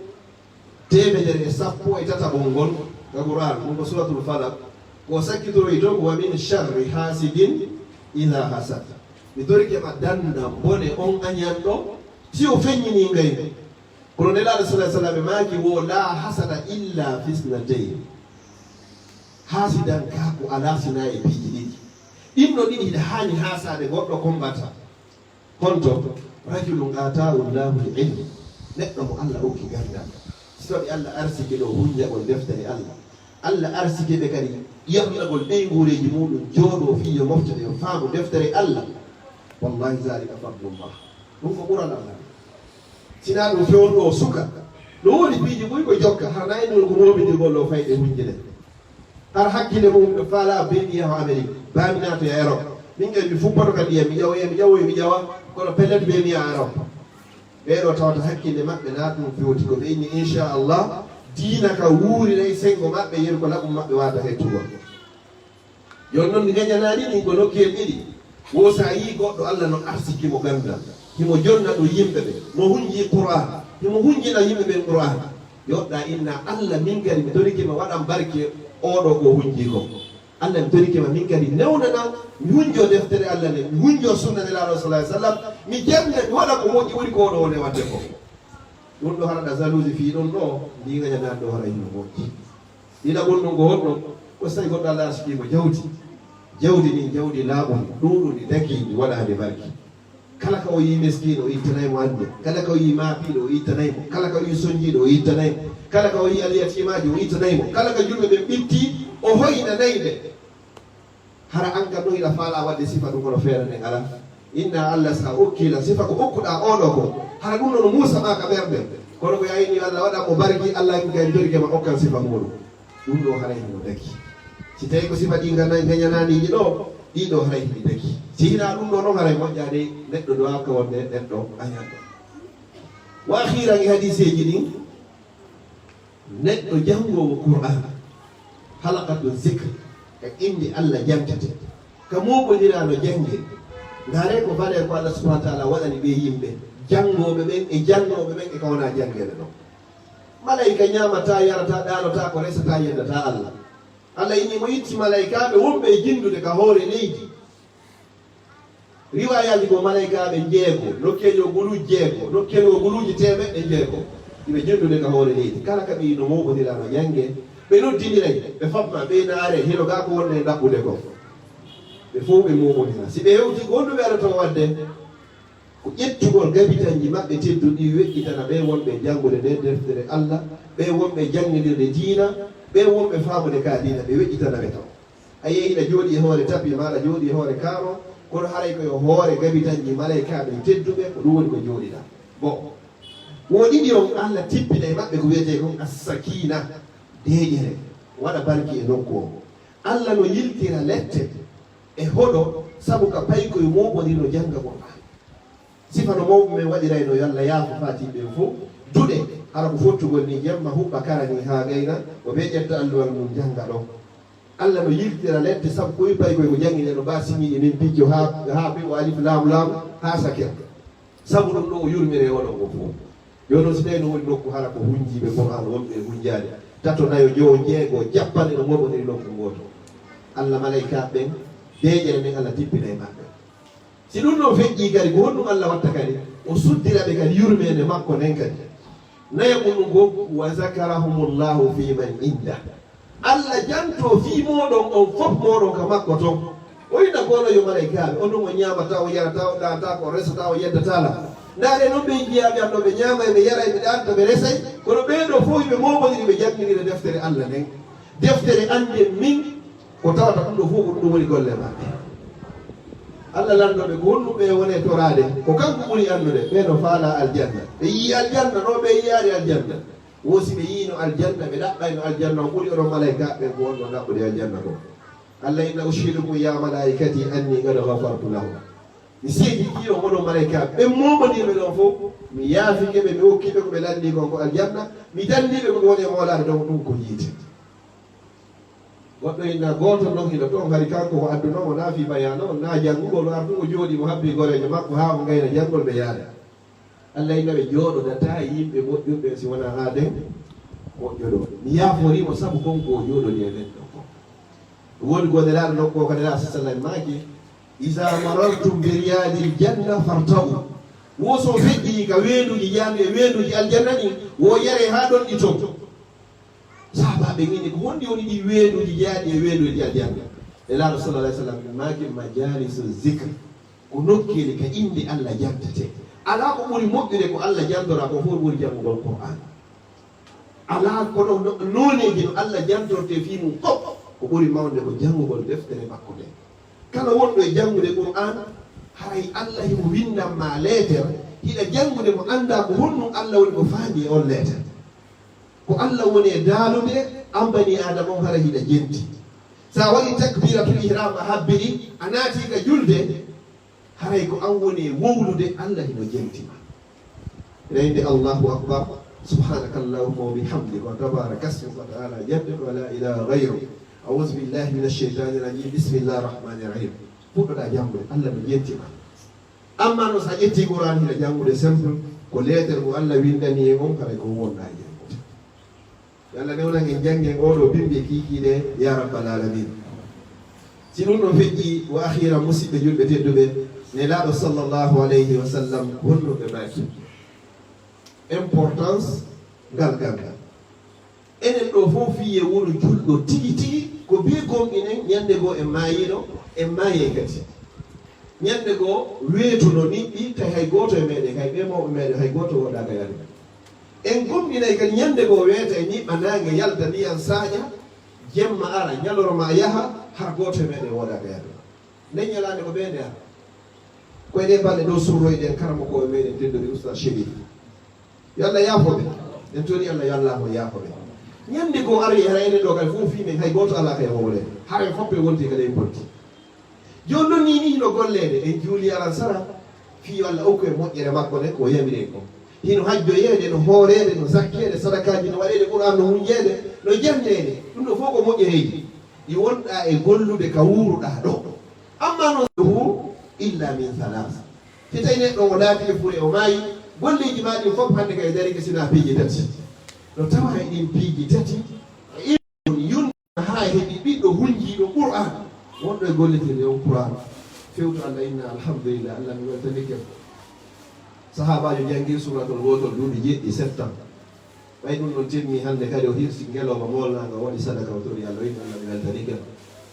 teemedere e sappo e tataɓol ngol ka Qur'aan, ɗum ko Suuratul Falaq, ko sakkitoroy ton, "ومن شر حاسد إذا حسد." Mi torike ma dannda bone on añanɗo, si o feññinii ngaynu. Kono Nelaaɗo sallallahu alaihi wasallam maaki wo, "لا حسد إلا في اثنتين." Haasidankaaku alaa sinaa e piiji ɗiɗi. Ɗin ɗon ɗiɗi hiɗa haani haasaade goɗɗo ko mbata. Honto? "رجل آتاه الله العلم." Neɗɗo mo Alla okki ganndal. Si tawi Alla arsike ɗo hunjagol deftere Alla. Alla arsike ɓe kadi yarnagol ɓeynguureeji muuɗum jooɗoo fii yo mofte ɗe yo faamu deftere Alla. "والله ذلك فضل الله." Ɗum ko ɓural Alla. Sinaa ɗum fewndo o suka. No woodi piiji buy ko jokka, hara na e ɗum ko mooɓindirgol ɗo fayde hunjine. Hara hakkille mum no faala bee mi yaha Amerik, baa mi naatoya Erop. Min kadi mi fuppoto ka ndiyam, mi ƴawoya, mi ƴawoya, mi ƴawa, kono pellet bee mi yaha Erop. Ɓee ɗo tawata hakkille maɓɓe na ɗum fewti ko ɓe inni, "Inchallah, diina ka wuuriray senngo maɓɓe, yeru ko laɓum maɓɓe waata hettugol." Jooni non, mi gañanaani ɗum ko nokkuyel ɗiɗi. Wo si a yii goɗɗo Alla no arsiki mo ganndal, himo jonna ɗum yimɓe ɓe, no hunji Qur'aan, himo hunjina yimɓe ɓen Qur'aan. Yoɗɗa inna, "Alla, min kadi mi torike ma, waɗan barke oo ɗo ko hunji ko. Alla, mi torike ma, min kadi newnana, mi hunjo deftere Alla nde, mi hunjo sunna Nelaaɗo sallallahu alaihi wasallam, mi jannga, mi waɗa ko moƴƴi ɓuri ko oo ɗo o newante ko." Ɗum ɗo hara ɗa jalousie fii ɗum ɗo, ndi gañanaani ɗo hara hino moƴƴi. Ɗiɗaɓun ɗum ko honɗum? Ko si tawi goɗɗo Alla arsikii mo jawdi. Jawdi ndin, jawdi laaɓundi, ɗuuɗundi, dakiindi, waɗaandi barki. Kala ka o yii meskiino, o ittanay mo annde. Kala ka o yii maapiiɗo, o ittanay mo. Kala ka o yii sonjiiɗo, o ittanay mo. Kala ka o yii alyatiimaajo, o ittanay mo. Kala ka julɓe ɓen ɓitti, o hoynanay ɓe. Hara an kam ɗum hiɗa faalaa waɗde sifa ɗum, kono feere nden alaa. Inna Alla, si a okkii lan sifa ko okkuɗaa oo ɗoo ko, hara ɗum ɗoo no muusa maa ka ɓernde. Kono ko a inni Alla waɗan mo barki, Alla kay torike ma okkan sifa muuɗum. Ɗum ɗoo haray hino daki. Si tawii ko sifa ɗi ngana-, ngañanaaniiji ɗoo, ɗii ɗoo haray hini daki. Si hinaa ɗum ɗoo non haray moƴƴaani, neɗɗo duwaaka wonde neɗɗo añanɗo. Wa akhiran e hadiiseeji ɗin, Neɗɗo janngoowo Qur'aana, halaqatu zikr, ka innde Alla jantete, ka mooɓondiraa no jannge. Ndaaree ko valeur ko Alla subhaanahu wa ta'aala waɗani ɓee yimɓe, janngooɓe ɓen e jannooɓe ɓen e ka wonaa janngeede ɗon. Malayka ñaamataa, yarataa, ɗaanotaako, resataa, yeddataa Alla. Alla inni mo itti malaykaaɓe wonɓe e jinndude ka hoore leydi. Riwaayaaji ko malaykaaɓe njeego, nokkeejo guluuji jeego, nokkeejo guluuji teemeɗɗe njeego. Iɓe jinndude ka hoore leydi. Kala ka ɓe no mooɓondiraa no jannge, ɓe noddindiray, ɓe famma, ɓe naare, hino gaa ko wonde e ɗaɓɓude ko. Ɓe fow ɓe mooɓondira. Si ɓe hewti ko honɗum ɓe arata waɗde? Ko ƴettugol gabitanji maɓɓe tedduɗi, weƴƴitana ɓe wonɓe janngude nde deftere Alla, ɓe wonɓe janngindirde diina, ɓe wonɓe faamude ka diina, ɓe weƴƴitana ɓe taw. A yehi, hiɗa jooɗii e hoore tapi, maa aɗa jooɗii e hoore kaaro, kono haray ko yo hoore gabitanji malaykaaɓe tedduɓe, ko ɗum woni ko jooɗiɗaa. Bon. Wo ɗiɗi on, Alla tippina e maɓɓe ko wiyetee kon as-sakiina, deeƴere, waɗa barki e nokku on. Alla no yiltira lette e hoɗo, sabu ka paykoy mooɓondirno jannga Qur'aana. Sifa no mawɓe men waɗirayno, yo Alla yaafo faatiiɓe ɓen fow, duɗe, hara ko fottugol ni jemma, huɓɓa kara ni haa gayna, o ɓe ƴetta alluwal mum jannga ɗon. Alla no yiltira lette sabu ko wi paykoy ko janngine no ba sini e min picco haa, haa ɓe o alif laam laam haa sakir. Sabu ɗum ɗo o yurmire oɗon ko fow. Yo non si tawi no woni nokku hara ko hunjiiɓe Qur'aan wonɓe e hunjaade, tato, nayo, jowo, jeego, cappanɗe no mooɓondiri nokku gooto. Alla malaykaaɓe ɓen, deeƴere nden Alla tippina e maɓɓe. Si ɗum ɗon feƴƴii kadi, ko honɗum Alla watta kadi? O suddira ɓe kadi yurmeende makko nden kadi. Nayaɓun ɗum ko, "Wa zakarahumullahu fi man inda." Allah janto fii mooɗon on fof mooɗon ka makko ton. O inna ko onon yo malaykaaɓe, on ɗum on ñaamataa, on yarataa, on ɗaantaako, on resataa, on yeddataa la. Ndaaree non ɓe jiyaaɓe an ɗo, ɓe ñaamay, ɓe yaray, ɓe ɗaanta, ɓe resay. Kono ɓee ɗoo fof ɓe mooɓondiri, ɓe janngindira deftere Allah nden. Deftere annden min ko tawata ɗum ɗo fof ko ɗum woni golle maɓɓe. Allah lanndoo ɓe ko honɗum ɓe woni e toraade, ko kanko ɓuri anndude. Ɓee no faalaa aljanna, ɓe yii aljanna ɗo ɓe yiyaali aljanna. Wo si ɓe yiino aljanna, ɓe ɗaɓɓayno aljanna on ɓuri onon malaykaaɓe ɓen ko wonno ɗaɓɓude aljanna ko. Allah inna, "Ushhidukum ya malaikati anni qad ghafartu lahum." Mi seedii on onon malaykaaɓe, ɓen mooɓondirɓe ɗon fof, mi yaafike ɓe, mi okki ɓe ko ɓe lanndii kon ko aljanna, mi danndii ɓe ko ɓe woni e moolaade ɗon ɗum ko yiite. Goɗɗo inna gooto non hino toon, hari kanko ko adduno mo, naa fii bayaana on, naa janngugol, o artu o jooɗii, mo habbii goreejo makko haa o ngayna janngol ɓe yaada. Allah inna ɓe jooɗodataa e yimɓe moƴƴuɓe si wonaa haa nden moƴƴo ɗo. Mi yaaforii mo sabu kon ko o jooɗodii e ɓen ɗon kon. Ɗum woni ko Nelaaɗo non ko ka Nelaaɗo sallallahu maaki, "Iza marartum bi riyadil janna farta'u." Wo so feƴƴii ka weenduuji jahannde e weenduuji aljanna ɗin, wo yaree haa ɗon ɗi ton. Sahaabaaɓe ɓen inni, "Ko honɗi woni ɗi weenduuji jeyaaɗi e weenduuji aljanna?" Nelaaɗo sallallahu alaihi wasallam maaki, "Majalisu zikr." Ko nokkeeli ka innde Allah jantetee. Alaa ko ɓuri moƴƴude ko Allah jantoraa ko fof ɓuri janngugol Qur'aan. Alaa kono no-, nooneeji no Allah jantortee fii mum fof, ko ɓuri mawnde ko janngugol deftere makko nden. Kala wonɗo e janngude Qur'aan, haray Allah himo winndan ma leeter, hiɗa janngude mo anndaa ko honɗum Allah woni ko faandi e on leeter. Ko Allah woni e daalude, an banii Aadama on haray hiɗa jenti. Sa waɗi takbiratul ihram a habbiri, a naati ka julde, haray ko an woni e wowlude, Allah hino jenti ma. Ina innde Allahu akbar, subhanakallahumma wa bihamdika, wa tabaraka ismuka, wa ta'ala jadduka, wa la ilaha ghayruk. A'udhu billahi minash shaytanir rajim, bismillahir rahmanir rahim. Puɗɗoɗaa janngude, Allah no jenti ma. Amma noon, so a ƴettii Qur'aan, hino janngude simple, ko leeter mo Allah winndani e on, haray ko wonɗaa e janngude. Yo Allah newnan en janngen oo ɗoo bimmbi e kiikiiɗe, yaa rabbal aalamiin. Si ɗum ɗoo feƴƴii, wa akhiran, musidɓe julɓe tedduɓe, Nelaaɗo sallallahu alayhi wa sallam, honno ɓe maaki? Importance ngal ganngal. Enen ɗoo fof fii e wonu julɗo tigi tigi, ko bee gomɗinen, ñannde goo en maayiino, en maayay kadi. Ñannde goo weetuno niɓɓi, tawi hay gooto e meeɗen, hay ɓee mawɓe meeɗen, hay gooto woodaaka e amen. En gomɗinay kadi ñannde goo weeta e niɓɓa, naange yalta, ndiyan saaƴa, jemma ara, ñalorma yaha, har gooto e meeɗen woodaaka e amen. Nden ñalaande ko ɓeynde ara. Ko e ɗee balɗe ɗoo surroyɗen karamokooɓe meeɗen tedduɓe Ustaz Sherif. Yo Allah yaafo ɓe. En torii Allah, yo Allah mo yaafo ɓe. Ñannde goo aroyi hara enen ɗoo kadi fof fii men hay gooto alaa kay hoore. Hara en fof en wonti kadi en bonti. Jooni noon nii nii hino golleede, en juuli alansara, fii yo Allah okku en moƴƴere makko nden ko o yamiri en kon. Hino hajjoyeede, no hooreede, no zakkeede, sadakaaji no waɗeede, Qur'aan no hunjeede, no janngeede. Ɗum ɗoo fof ko moƴƴereeji. Ɗi wonɗaa e gollude ka wuuruɗaa ɗoo. Amma noon, hu illa min thalath. Si tawii neɗɗo o naati e fure, o maayi, golleeji maa ɗin fof hannde kay darike sinaa piiji tati. No tawa e ɗin piiji tati, e ɗum yun-, haa heɓi ɓiɗɗo hunjiiɗo Qur'aan, wonɗo e gollitirde on Qur'aan. Fewto Allah inna alhamdulillah, Allah mi weltanike. Sahaabaajo janngii suuratul gootol duuɓi jeeɗiɗi, sept ans. Ɓay ɗum ɗon timmi hannde kadi, o hirsi ngelooba moolnaango, o waɗi sadaka, o tori Allah, o inni, "Allah, mi weltanike ma."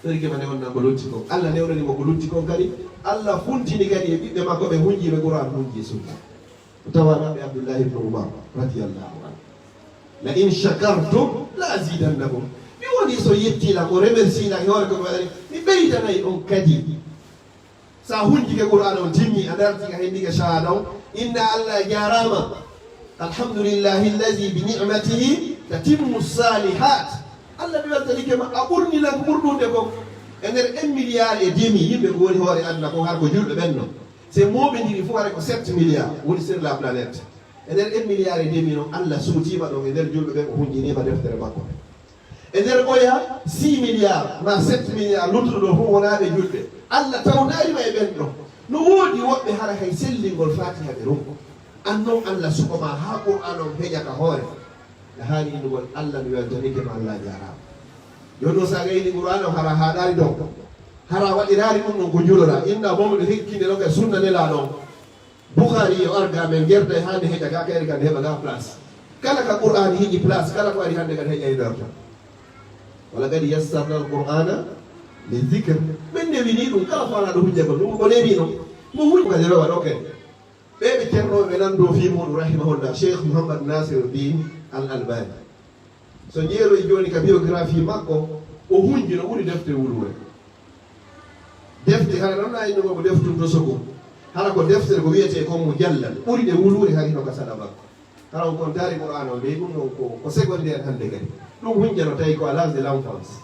Torike ma newnan ko lutti kon. Allah newnani mo ko lutti kon kadi. Allah funtini kadi e ɓiɓɓe makko ɓe hunjiiɓe Qur'aan, hunjii sunna. Tawa maɓɓe Abdullahi ibn Umar, radiyallahu anhu. "La in shakartum la azidannakum." Mi woni so yettii lan, o remercie lan e hoore ko mi waɗani, mi ɓeydanay on kadi. Sa hunjike Qur'aana on timmi, a darti ka hendike shahada on, inna Allah jaaraama. Alhamdulillahi allazi bi ni'matihi tatimmu salihat. Allah mi weltanike ma, a ɓurni lan ko ɓuri ɗuuɗude kon. E nder un milliard et demi yimɓe ko woni hoore aduna kon, har ko julɓe ɓen non. Se mooɓindiri fof, haray ko sept milliards woni sur la planète. E nder un milliard et demi non, Allah suutiima ɗon e nder julɓe ɓen, o hunjiniima deftere makko. E nder oya six milliards ma sept milliards luttuɗo ɗo fof wonaa ɓe julɓe. Allah tawnaali ma e ɓen ɗon. No woodi woɓɓe hara hay sellingol Faatiha ɓe ronku. An non Allah suɓo ma haa Qur'aana on heƴa ka hoore. A haani innugol Allah mi weltanike ma, Allah jaaraama. Jooni non so a gayni Qur'aana on hara a haaɗaali ɗon. Hara a waɗiraali ɗum ɗon ko njuloɗaa. Inna boobo ɗo hekkinde ɗon e sunna Nelaaɗo on. Bukhari yo arga men gerda e hande heƴa ga kayre kan heɓa ga place. Kala ka Qur'an heƴi place, kala ko ari hannde kadi heƴa e darta. Wala kadi yassarna al Qur'ana li dhikr. Ɓen newini ɗum, kala faalaɗo hujja ko ɗum, ko newino. Mo hujja kadi rewa ɗo kadi. Ɓe ɓe ceernooɓe nan ɗo fii muɗum, rahimahullah, Cheikh Mouhammad Nasiruddin Al Albani. So njeeroy jooni ka biographie makko, o hunji no ɓuri defte wuluure. Defte, hara ɗon na innugo ko deftum to sogo. Hara ko deftere ko wiyetee ko mujallad, ɓuri ɗe wuluure hari no ka saɗa makko. Hara on kontaari Qur'aana on, dey ɗum ɗon ko, ko secondaire hannde kadi. Ɗum hunjano tawi ko à l'âge de l'enfance.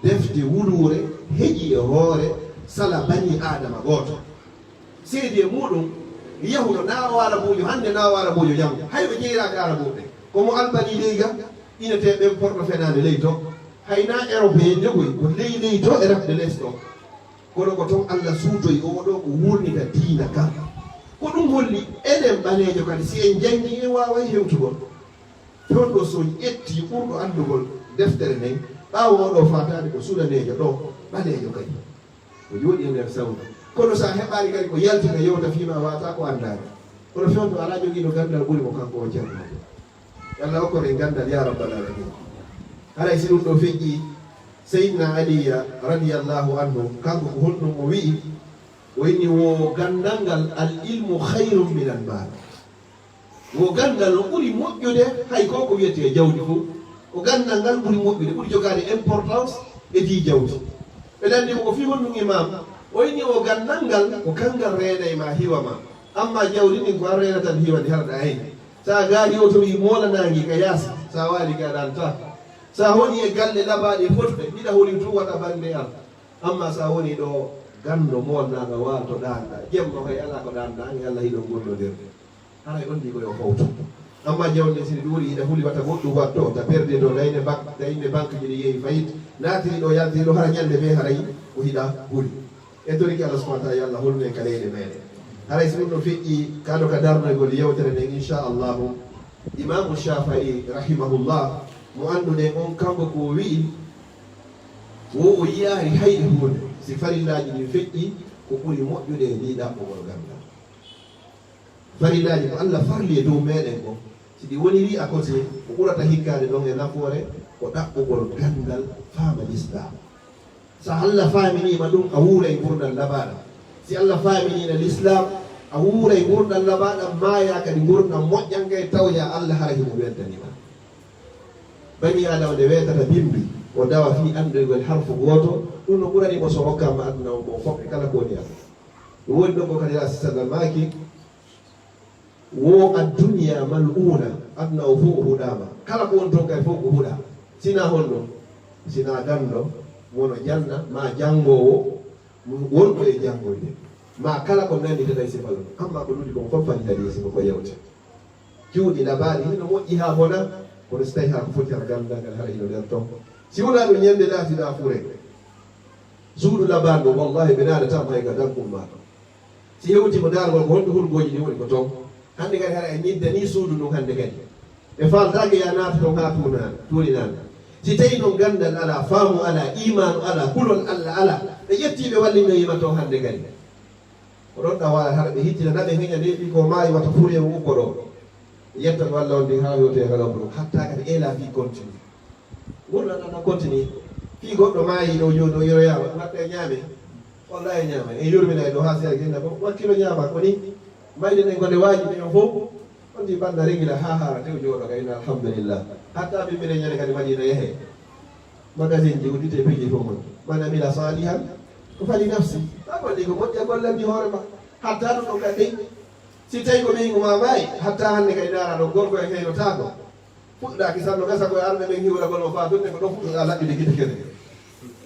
Defte wuluure heƴi e hoore sala bani Aadama gooto. Seedi e muuɗum, yahuɗo na o Arabuujo hannde, na o Arabuujo janngo. Hay ɓe jeyraaka Arabuuɓe. Ko mo Albani ley ga, inetee ɓen porɗo fenaande ley to. Hay na Européen jogoy, ko ley ley to e rafde les ɗo. Kono ko ton Allah suutoyi oo ɗoo ko wuurnita diina kan. Ko ɗum holli enen ɓaleejo kadi, si en janngii, en waaway hewtugol. Fewndo so ƴetti ɓurɗo anndugol deftere nden, ɓaawo oo ɗoo faataade ko sudaneejo ɗoo, ɓaleejo kadi. O jooɗi e nder sawdi. Kono so a heɓaali kadi ko yaltina yewta fii ma, waata ko anndaani. Kono fewndo alaa jogiiɗo ganndal ɓuri mo kanko o ceerno. Yo Allah okkor en ganndal, yaa rabbal aalamiin. Haray si ɗum ɗoo feƴƴii, Seydina Aliya radiyallahu anhu, kanko ko honɗum o wi'i? O inni wo ganndal ngal, "Al ilmu khayrun min al mal." Wo ganndal no ɓuri moƴƴude hay ko ko wiyetee jawdi fof. Ko ganndal ngal ɓuri moƴƴude, ɓuri jogaade importance e dii jawdi. Ɓe lanndi mo ko fii honɗum, Imaam? O inni wo ganndal ngal ko kanngal reenay ma, hiwa ma. Amma jawdi ndin ko an reenata ndi, hiwa ndi, hara ɗa ayni. Sa gaari oto wi moolanaangi ka yaasi, sa waali ka ɗan ta. Sa woni e galle labaaɗe fotɗe, mbiɗa holi tun wata bannde an. Amma sa woni ɗo ganndo moolnaaɗo, waalto ɗaanɗa, jemma hay alaa ko ɗaanɗa, an e Allah hiɗon gollondirde. Haray on ndi ko yo fowtu. Amma jawdi ndin si ndi ɗuuɗi, hiɗa huli wata goɗɗum watto, ta perde to dayne bak-, dayne banque ji ɗi yehi fayit, naatiri ɗo, yaltiri ɗo, hara ñande bee haray ko hiɗa huli. En torike Allah subhanahu wa ta'ala, yo Allah hollu en ka leyɗe meɗen. Haray si ɗum no feƴƴi, kaɗo ka darnoygol yewtere nden, inchallahu, Imamu Shafi'i rahimahullah, mo annduɗen on, kanko ko o wi'i, wo o yi'aari hay e huunde, si farillaaji ɗin feƴƴi, ko ɓuri moƴƴude e ndii ɗaɓɓugol ganndal. Farillaaji ko Allah farli e dow meɗen kon, si ɗi woniri à côté, ko ɓurata hikkaade ɗon e nafoore, ko ɗaɓɓugol ganndal, faama Lislaam. So Allah faaminiima ɗum, a wuuray ngurndan labaaɗan. Si Allah faaminiima Lislaam, a wuuray ngurndan labaaɗan, maayaa kadi ngurndan moƴƴan kay, tawya Allah hara himo weltanii ma. Banii Aadama nde weetata bimbi, o dawa fii anndoygol harfu gooto, ɗum no ɓurani mo so hokkaama aduna on mo fof e kala ko woni aduna. Ɗum woni ɗon ko kadi Rasul sallam maaki, wo addunya mal'una, aduna o fof o huɗaama. Kala ko woni toon kay fof ko huɗa. Sinaa honɗum? Sinaa ganndo, wano janna, maa janngoowo, wonɗo e janngoyde. Maa kala ko nanndi tan e sifa ɗum. Amma ko lutti kon fof fani hadiisi ko, ko yewte. Cuuɗi labaaɗi hino moƴƴi haa bona, kono si tawii haa ko foti hara ganndal ngal hara hino nder ton. Si wonaa ɗum ñande laatiɗaa fure. Suudu labaandu, wallahi, ɓe naadataa ma hay ka dankun maa ɗon. Si hewti mo daargol ko honto hurgooji ɗin woni ko ton. Hannde kadi hara en ñiddanii suudu ndun hannde kadi. Ɓe faaltaake ya naata ton haa tuunaana, tuuninaana. Si tawii non ganndal alaa, faamu alaa, iimaanu alaa, kulol Allah alaa, ɓe ƴettii ɓe wallinoyii ma ton hannde kadi. Ko ɗon ɗa waawata hara ɓe hittina, na ɓe heña nde ɓi ko maayi wata fure o ukko ɗo. Yetta ko Allah on ndin haa hewtoya kala ko ɗum. Hatta kadi eela fii continue. Ngurndan ɗan na continue. Fii goɗɗo maayi ɗo jooni o yeroyaama, ɗum hatta e ñaame. Wallahi ñaama. En yurmina e ɗo haa seeɗa gennda ko wakkilo ñaama ko ni. Mayde ɗen ko nde waajibi en fof. On ndi banda regila haa haara tew jooɗo kay na alhamdulillah. Hatta min minen ñande kadi Madina yehe. Magasin ji uddite peji fof mon. Man amila salihan ko fali nafsi. Ta golli ko moƴƴa gollandi hoore ma. Hatta ɗum ɗon kadi. Si tawi ko ɓeyngu ma maayi, hatta hannde kay ndaara ɗon gorko e feynotaako. Fuɗɗaaki sanno gasa koye arɓe ɓen hiwragol mo faa dunne ko ɗon fuɗɗoɗaa laɓɓinde gite kene.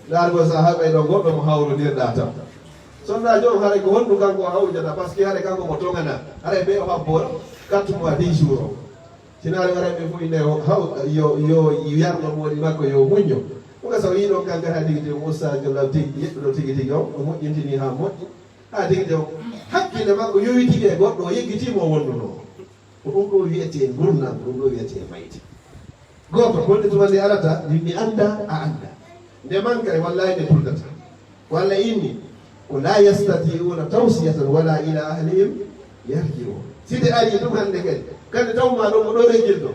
Ndaargol sa haɓay ɗon goɗɗo mo hawrondirɗaa tan. Sonnaajo on haray ko honɗum kanko o hawjata, parce que haray kanko mo toŋanaa. Haray ɓe o habbora quatre mois dix jours o. Sinaare haray ɓe fof ine o haw-, yo, yo yarno moodi makko yo muñño. Ko gasa o yii ɗon kanko haa tigi tigi mo ustaajo law tigi, yeɗɗuɗo tigi tigi o, o moƴƴintini haa moƴƴi. Haa tigi tigi o hakkille makko yowi tigi e goɗɗo o yeggitii mo o wondunoo. Ko ɗum ɗo wiyetee ngurndan, ko ɗum ɗo wiyetee mayde. Gooto, ko wonde tuma nde arata, min mi annda, a annda. Nde manka e wallahi nde tuldata. Ko Allah inni, ko la yastati'una tawsiyatan wala ila ahlihim yarji'un. Si nde ari ɗum hannde kadi, Kadi taw ma ɗon ko ɗo rejirɗo.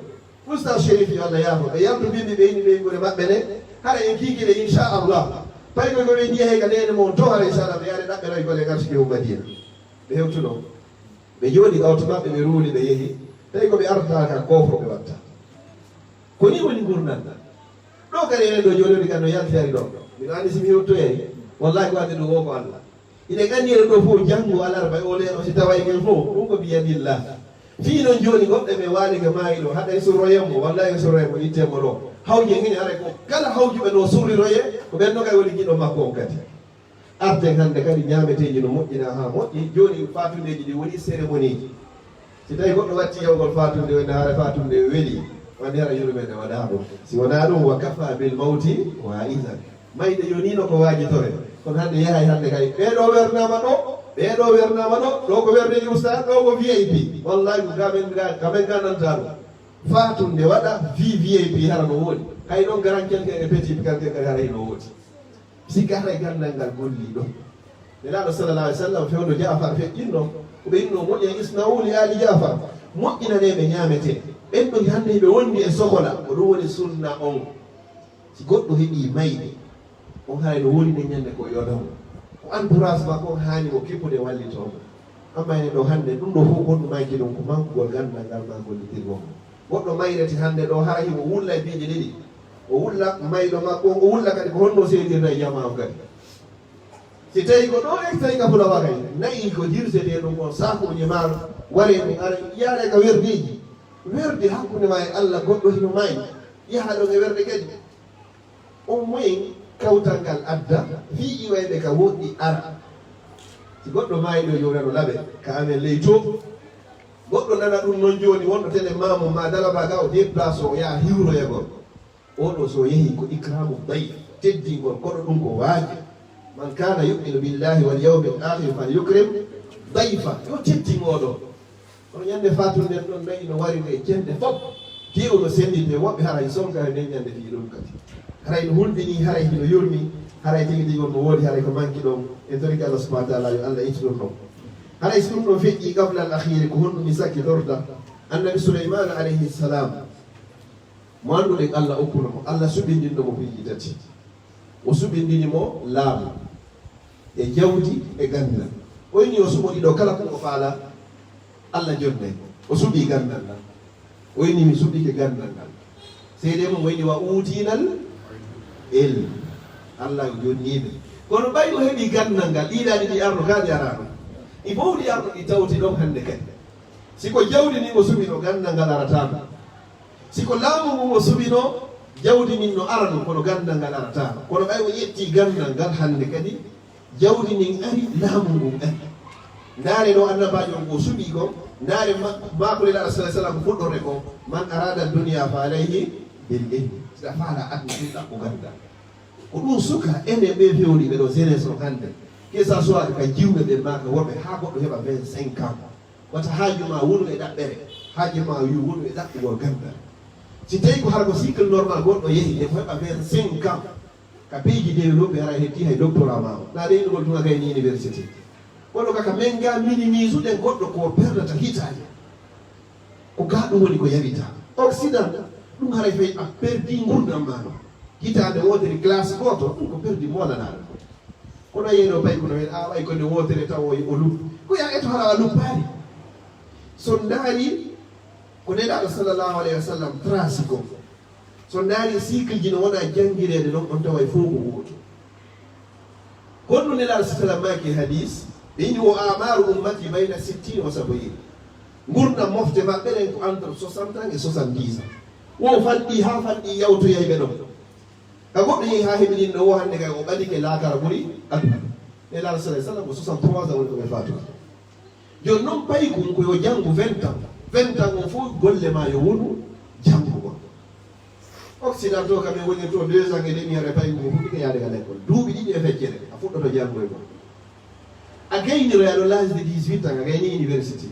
Oustaz Chérif yo Allah yaafo. Ɓe yaltu bimbi ɓe inni ɓe inngude maɓɓe ne. Hara en kiikide inchallah. Pay ko ɓe njiya he ka neene mon to hara inchallah ɓe yaade ɗaɓɓe noy gole ngartike o Madina. Ɓe hewtuno. Ɓe jooɗi ɓawto maɓɓe ɓe ruuli ɓe yehi. Tawi ko ɓe artaa ka koofo ɓe watta. Ko ni woni ngurndan. Ɗo kadi enen ɗo jooɗoɗi kan no yalti ari ɗo. Miɗo anndi si mi hewtoyay. Wallahi ko adde ɗo wo ko Allah. Ine ganni en ɗo fof janngo alarba e o leeɗo si tawa en fof ɗum ko biyadillah. Fii noon jooni goɗɗo ɓe waali ko maayi ɗo haɗa e surroyen mo walla e surroyen mo itte mo ɗo. Hawje ngini haray ko kala hawjuɓe no surriroye ko ɓen no kay woni giɗo makko on kadi. Arten hannde kadi ñaameteeji no moƴƴina haa moƴƴi jooni faatundeeji ɗi woni cérémonieji. Si tawi goɗɗo watti yawgol faatunde wonde haara faatunde weli wonde hara yurmeende waɗaa ɗum si wonaa ɗum wa kafa bil mawti wa isan. Mayde yonino ko waajitore kono hannde yahay hannde kay ɓeeɗo wernaama ɗo ɓeeɗo wernaama ɗo ɗo ko werdeji ustad ɗo ko vip. Wallahi ko gamen gamen gananta ɗum. Faatunde waɗa vi vip hara no woodi. Hay ɗon garan kelke e petit bi kalke kadi hara hino woodi. Sikka haray ganndal ngal gollii ɗon. Nelaaɗo sallallahu alaihi wasallam fewndo Jaafar feƴƴinno ko ɓe inno moƴƴa isna'u li ali Jaafar. Moƴƴinanee ɓe ñaametee. Ɓen ɗon hannde hiɓe wondi e sokola ko ɗum woni sunna on. Si goɗɗo heɓii mayde on haray no woni nden ñannde ko yonamo. Ko entourage makko on haani mo kippude wallitoo mo. Amma ene ɗo hannde ɗum ɗo fof honɗum mayki ɗum ko mankugol ganndal ngal ma gollitirgol mo. Goɗɗo mayrete hannde ɗo hara himo wulla e piiji ɗiɗi. O wulla mayɗo makko on o wulla kadi ko honno seedirta e jamaa on kadi. Si tawi ko ɗo en tawi ka fulawa kay nayi ko jirsetee ɗum on sakuuji maaro waree ɗum ara yaare ka werdeeji. Werde hakkunde ma e Allah goɗɗo hino maayi yaha ɗon e werde kadi. On moyen kawtal ngal adda fii iwayɓe ka woɗɗi ara. Si goɗɗo maayi ɗo yowrano laɓe ka amen ley to. Goɗɗo nana ɗum noon jooni wonɗo tele maamum ma dalaba ga o déplace o yaha hiwroyagol. Oɗo so yehi ko ikramu dayf teddingol koɗo ɗum ko waaji. Man kana yuminu billahi wal yawmil akhir fal yukrim dayfa yo teddin oɗo. Kono ñande fatunde ɗon nayi no wari nde cende fof. Tewu no sendinde woɓɓe haray sonka e nden ñande fii ɗum kadi. Haray no hulɓini haray hino yurmi. Haray tigi tigi on no woodi haray ko manki ɗon. En toriki Allah subhanahu wa taala yo Allah ittu ɗum ɗon. Haray so ɗum ɗon feƴƴi qabla al akhiri ko honɗum mi sakkitorta? Annabi Suleymana alayhi salam mo annduɗen Allah okkuno mo Allah suɓindinno mo piiji tati. O suɓindini mo laamu e jawdi e ganndal. O inni o suɓo ɗiɗo kala ko o faala Allah jonnay. O suɓi ganndal ngal. O inni mi suɓike ganndal ngal. Seede mum o inni wa utinal ilm. Allah o jonnii ɓe. Kono ɓay o heɓi ganndal ngal ɗiɗaani ɗi arno kaa ɗi araano. Ɗi fof ɗi arno ɗi tawti ɗon hannde kadi. Si ko jawdi ni o suɓino ganndal ngal arataano. Si ko laamu ngu o suɓino jawdi ndin no ara ɗum kono ganndal ngal arata kono ɓay o ƴetti ganndal ngal hannde kadi jawdi ndin ari laamu ngun ari. Ndaare ɗo annabaajo on ko suɓi ko ndaare maako lelaɗo sa sallam fuɗɗorde ko man arada dunia fa alayhi bil ilmi. Siɗa faala adna ɗum ɗaɓɓu ganndal. Ko ɗum suka enen ɓe fewni ɓe ɗo jeunesse on hannde que ça soit ka jiwɓe ɓe maka worɓe haa goɗɗo heɓa vingt cinq ans. Wata haaju ma wonu e ɗaɓɓere haaju ma wi wonu e ɗaɓɓugol ganndal. Si tawi ko hara ko cycle normal goɗɗo yehi e ko heɓa vingt cinq ans ka peeji développé hara hetti hay doctorat ma o na ɗeynugol tuma kayni université. Kono kaka men ga minimise uɗen goɗɗo ko perdata hitaji. Ko ga ɗum woni ko yawita occident. Ɗum haray fay a perdi ngurdam ma no hitande wodere classe goto ɗum ko perdi molanaɗo. Kono yeeno pay kono hen a way ko nde wootere taw o o luppi ko ya eto hara a luppaali. So ndaari ko nelaaɗo sallallahu alayhi wa sallam trasi ko so ndaari cycle ji no wona janngireede noon on tawa e fof ko gooto. Honno nelaaɗo sa sallam maaki hadis ɓe ini o amaru ummati bayna sittin wa sabuin. Ngurnam mofte maɓɓe ɗen ko entre soixante ans e soixante dix ans. Wo fanɗi haa fanɗi yawtoyayɓe ɗon. Ka goɗɗo yehi haa heɓi ɗin ɗo wo hannde kay o ɓadike laakara ɓuri aduna. Nelaaɗo sala sallam ko soixante trois ans woni ko ɓe faatude. Jooni noon payi kum ko yo janngu vingt ans. Vingt ans o fof golle ma yo wonu janngugol. Occident to kam en woni to deux ans et demi haɗa payi kum o fuɗɗike yaade ka lekkol duuɓi ɗiɗi e feccere a fuɗɗoto janngoygol. A gayniro yaɗo l'âge de dix huit ans a gayni université.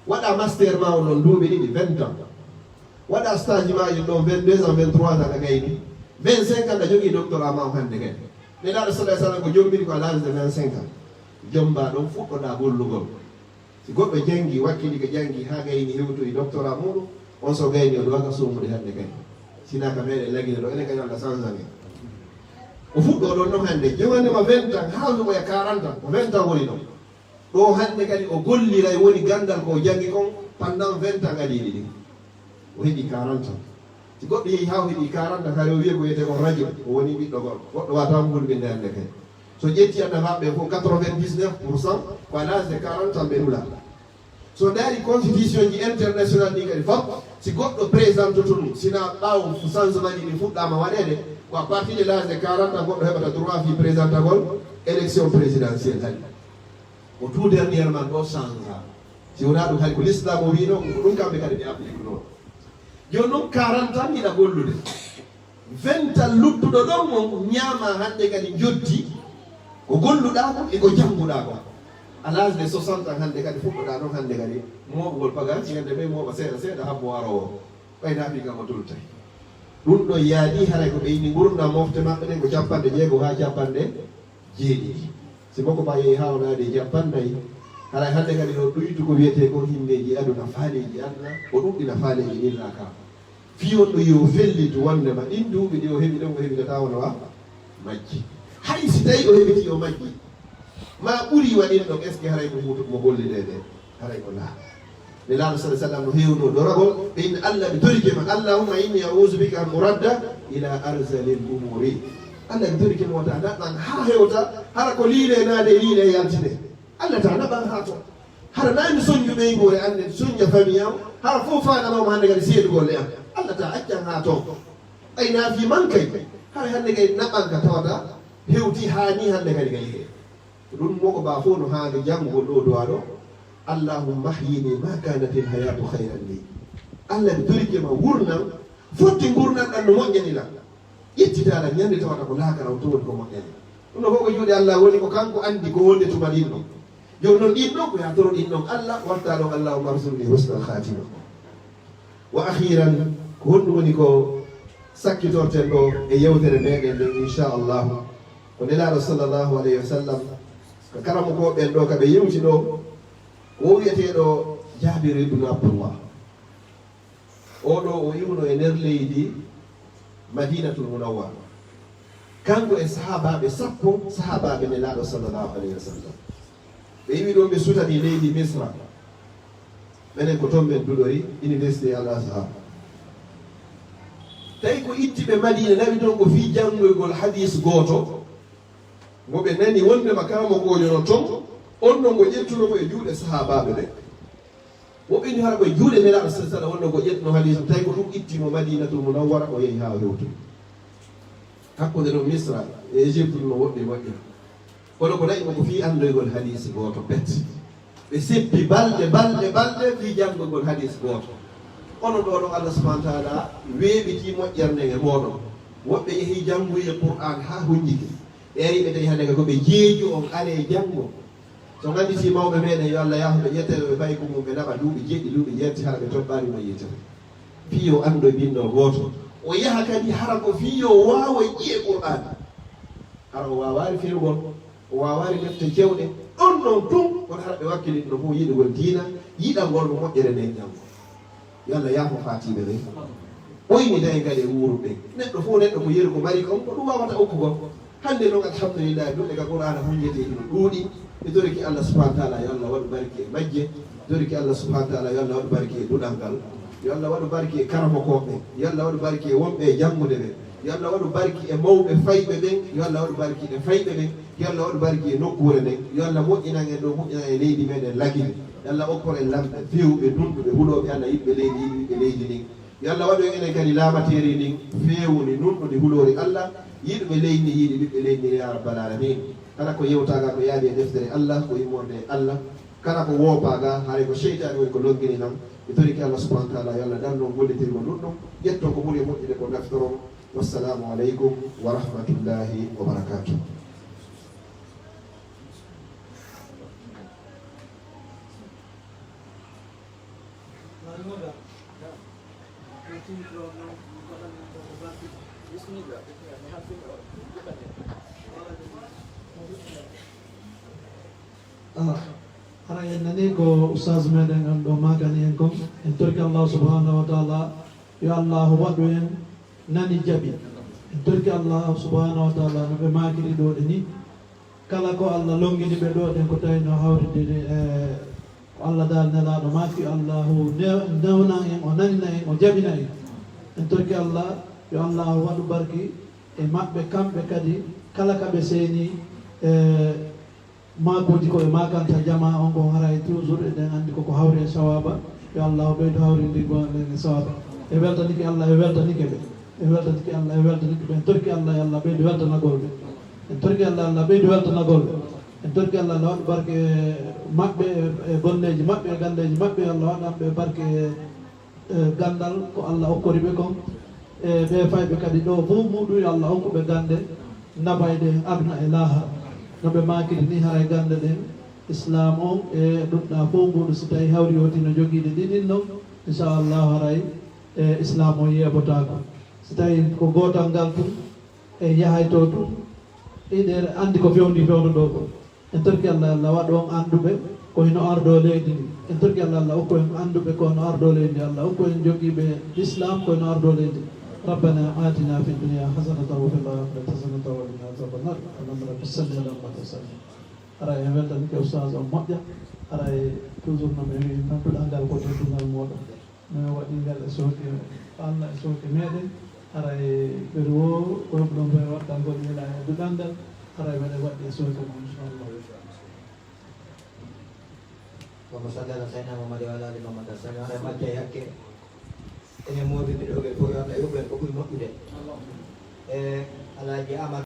Waɗa master ma o noon duuɓi ɗiɗi vingt ans. Waɗa stage ma ɗin ɗon vingt deux ans vingt trois ans a gayni. Vingt cinq ans a jogii doctorat ma o hannde kadi. Nelaaɗo sala sallam ko jombini ko à l'âge de vingt cinq ans. Jomba ɗon fuɗɗoɗa gollugol. Si goɗɗo janngi, wakkili ko janngi haa gayni hewtoyi doctorat muuɗum, on so gayni o ɗowata soomude hannde kadi. Sinaa ka meɗen Lagine ɗo, enen kadi Allah sanzani. O fuɗɗo ɗon non hannde, jogande ma vingt ans, haa o heɓoya quarante ans, ko vingt ans woni ɗon. Ɗo hannde kadi o golliray woni ganndal ko o janngi kon pendant vingt ans gadiiɗi ɗin. O heɓi quarante ans. Si goɗɗo yehi haa o heɓi quarante ans, kadi o wiya ko wiyetee ko radio, o woni ɓiɗɗo gorko. Goɗɗo waata on hulɓinde hannde kadi. So ƴetti annabaaɓe ɓen fof, quatre-vingt-dix-neuf pour cent ko à l'âge de quarante ans ɓe nula. So ndaari constitution ji international ɗi kadi fof, si goɗɗo présentoto ɗum, sina ɓaawo changement ji ɗi fuɗɗaama waɗeede, ko à partir de l'âge de quarante ans goɗɗo heɓata droit fii présentagol élection présidentielle. Hari ko tout dernièrement ɗo changea. Si wonaa ɗum, hari ko l'islam o wiino, ko ɗum kamɓe kadi ɓe applique noon. Jooni noon, quarante ans hiɗa gollude. Vingt ans luttuɗo ɗon on ñaama hannde kadi njotti ko golluɗaa kon e ko jannguɗaa kon. À l'âge de soixante ans hannde kadi fuɗɗoɗaa ɗon hannde kadi mooɓugol paga, si hannde ɓe mooɓa seeɗa seeɗa habbo aroowo. Ɓay naafii kam o toltay. Ɗum ɗon yaadi haray ko ɓe inni ngurndan mofte maɓɓe ɗen ko capanɗe jeego haa capanɗe jeeɗiɗi. Si makko ɓa yehi haa o naati e capanɗe nayi, haray hannde kadi o ɗuytu ko wiyetee ko himmeeji aduna, faaleeji aduna, o ɗuɗɗina faaleeji ɗin laakaa. Fii on ɗo yo fellitu wonndema ɗin duuɓi ɗi o heɓi ɗon, o heɓitataa wona wa majji. Hay si tawi o heɓitii o majji, ma ɓuri waɗin ɗon, est-ce que haray ko huutu mo gollidee ɓe? Haray ko laa. Nelaaɗo sallallaahu alayhi wa sallam no heewno doragol, ɓe inni, "Allah, mi torike ma, Allahumma inni a'uuzu bika an uradda ila arzalil umuri." Allah, mi torike ma wota naɓan haa hewta, hara ko liile naade e liile yaltine. Allah, ta naɓan haa ton. Hara nayi mi soñju ɓeynguure an nden, soñja famille am, hara fof faananooma hannde kadi seedugol e am. Allah, ta accan haa ton. Ay naafii man kay, hara hannde kay naɓan ka tawata hewti haa nii hannde kadi ka yehee. Ko ɗum mo ko ba fof no haani janngo ɗo duwaa ɗo, "Allahumma ahyini ma kanatil hayatu khayran li." Allah, mi torike ma, wurnan fotti ngurndan ɗan no moƴƴani lan. Ƴettitaala ñande tawata ko laakara on to woni ko moƴƴani. Ɗum no fof ko juuɗe Allah woni, ko kanko anndi ko wonde tuma ɗin ɗon. Jooni noon ɗin ɗon ko yaa toro ɗin ɗon Allah, watta ɗon, "Allahumma arzuqni husnal khatima." Wa akhiran, ko honɗum woni ko sakkitorten ɗo e yewtere meɗen nden, inchallahu? Ko Nelaaɗo sallallahu alayhi wa sallam, ko karamokooɓe ɓen ɗo ka ɓe yewti ɗo, ko o wiyeteeɗo Jaabir ibn Abdullah. Oo ɗo o iwno e nder leydi Madinatul Munawwara. Kanko e sahaabaaɓe sappo, sahaabaaɓe Nelaaɗo sallallahu alayhi wa sallam. Ɓe iwi ɗon, ɓe sutani leydi Misra. Menen ko ton men duɗori, Université Al Azhar. Tawi ko itti ɓe Madina, nawi ton ko fii janngoygol hadiis gooto, mo ɓe nani wondema karamokoojo no ton, on non ngo ƴettuno mo e juuɗe sahaabaaɓe ɓen. Woɓɓe ni hara koye juuɗe Nelaaɗo sallallahu alaihi wasallam wonno ko ƴettuno hadiis, tawi ko ɗum itti mo Madinatul Munawwara, o yehi haa o hewtoyi. Hakkunde ɗo Misra e Égypte no woɗɗi moƴƴa. Kono ko nayi mo ko fii anndoygol hadiis gooto pet. Ɓe seppi balɗe, balɗe, balɗe fii janngogol hadiis gooto. Onon ɗo ɗon Allah subhanahu wa ta'ala weeɓitii moƴƴere nden e mooɗon. Woɓɓe yehii janngoyi Qur'aan haa hunjike. Ɓe ari ɓe tawi hannde ko ɓe jeeju on aree janngo. So ngannditi mawɓe meɗen, yo Allah yaafu ɓe, ƴettee ɓe paykun mum, ɓe naɓa duuɓi jeeɗiɗi, duuɓi jeetati, hara ɓe toɓɓaali mayyita. Fii yo anndoy binndoo gooto. O yaha kadi hara ko fii yo waawoy ƴi'e Qur'aana. Hara o waawaali ferugol, o waawaali defte cewɗe. Ɗon ɗon tun, kono hara ɓe wakkilini no fof yiɗugol diina, yiɗangol mo moƴƴere nden janngo. Yo Allah yaafo faatiiɓe ɓen. Ɓoyni tawi kadi e wuuruɓe. Neɗɗo fof, neɗɗo ko yeru ko mari kon, ko ɗum waawata okkugol. Hannde noon, alhamdulillahi, duɗe ka Qur'aana hunjete hino ɗuuɗi. Mi torike Allah subhanahu wa ta'ala, yo Allah waɗu barke e majje. Mi torike Allah subhanahu wa ta'ala, yo Allah waɗu barke e duɗal ngal. Yo Allah waɗu barke e karamokooɓe ɓen. Yo Allah waɗu barke e wonɓe e janngude ɓen. Yo Allah waɗu barke e mawɓe fayɓe ɓen. Yo Allah waɗu barke e fayɓe ɓen. Yo Allah waɗu barke e nokkuure nden. Yo Allah moƴƴinan en ɗo, moƴƴinan e leydi meɗen Lagine. Yo Allah okkor en lamɓe feewɓe, nunɗuɓe, hulooɓe Allah, yiɗɓe leydi, yiɗɓe leydi ndin. Yo Allah waɗu en enen kadi laamateeri ndin feewundi, nunɗundi, huloori Allah, yiɗuɓe leydi ndi, yiɗi ɓiɓɓe leydi ndi, ya rabbal alamin. Kala ko yewtaa ga ko yaadi e deftere Allah, ko immorde e Allah. Kala ko woopaa ga, haray ko seytaane woni ko longini lan. Mi torike Allah subhanahu wa ta'ala, yo Allah dandu on gollitirgol ɗum ɗum, ƴetton ko ɓuri e moƴƴude ko naftoron. Wassalamu aleykum wa rahmatullahi wa barakatuh. Ah, Hara en nani ko ustaz meɗen an ɗo makani en kon. En torki Allahu subhanahu wa taala yo Allahu waɗu en nani jaɓi. En torki Allahu subhanahu wa taala no ɓe makiri ɗo ɗe ni. Kala ko Allah longini ɓe ɗo ɗen ko tawi no hawride e ko Allah dal nelaɗo maki. Allahu ne-, newnan en, o naninan en, o jaɓina en. En torki Allah yo Allahu waɗu barki e maɓɓe kamɓe kadi kala ka ɓe seeni e maakuuji ko ɓe maakanta jama on kon haray toujours eɗen anndi koko hawri e sawaba. Yo Allah o ɓeydu hawrindi gonɗen e sawaba. E weltanike Allah e weltanike ɓe. E weltanike Allah e weltanike ɓe. En torki Allah e Allah ɓeydu weltanagol ɓe. En torki Allah Allah ɓeydu weltanagol ɓe. En torki Allah Allah waɗu barke maɓɓe e bonneeji maɓɓe e galleeji maɓɓe. Allah waɗan ɓe barke e ganndal ko Allah okkori ɓe kon. E ɓe fayɓe kadi ɗo fof muɗum yo Allah okku ɓe gannde nabayɗe aduna e lahara. No ɓe makiri ni haray gannde ɗen islam on e ɗuɗɗa fof muɗum si tawi hawri oti no jogiiɗe ɗiɗin non, inchallahu haray e islam on yeebotaako. Si tawi ko gootal ngal tun e yahay to tun, iɗe anndi ko fewndi fewndo ɗo ko. En torki Allah Allah waɗu on annduɓe ko hino ardo leydi ndi. En torki Allah Allah okku en annduɓe ko no ardo leydi ndi. Allah okku en jogiiɓe l'islam ko hino ardo leydi. ربنا آتنا في الدنيا حسنة وفي الآخرة حسنة وقنا عذاب النار. اللهم رب صل على محمد وسلم. Hara en weltanike ustaz on moƴƴa. Hara e toujours no mi wi nodduɗa ngal ko teddungal moɗon. Min waɗi ngal e sooke Allah e sooke meɗen. Hara e ɓeru o ko ɗum ɓe waɗtangol ila e duɗal ngal. Hara e meɗen waɗi e sooke mo inchallah. Allahumma salli ala sayyidina Muhammad wa ala ali Muhammad wa sallim. Hara e majja e hakke. Enen moodibɓe ɗo ɓe fof yo Allah yoɓ en ko ɓuri moƴƴude. E Alaaji Amar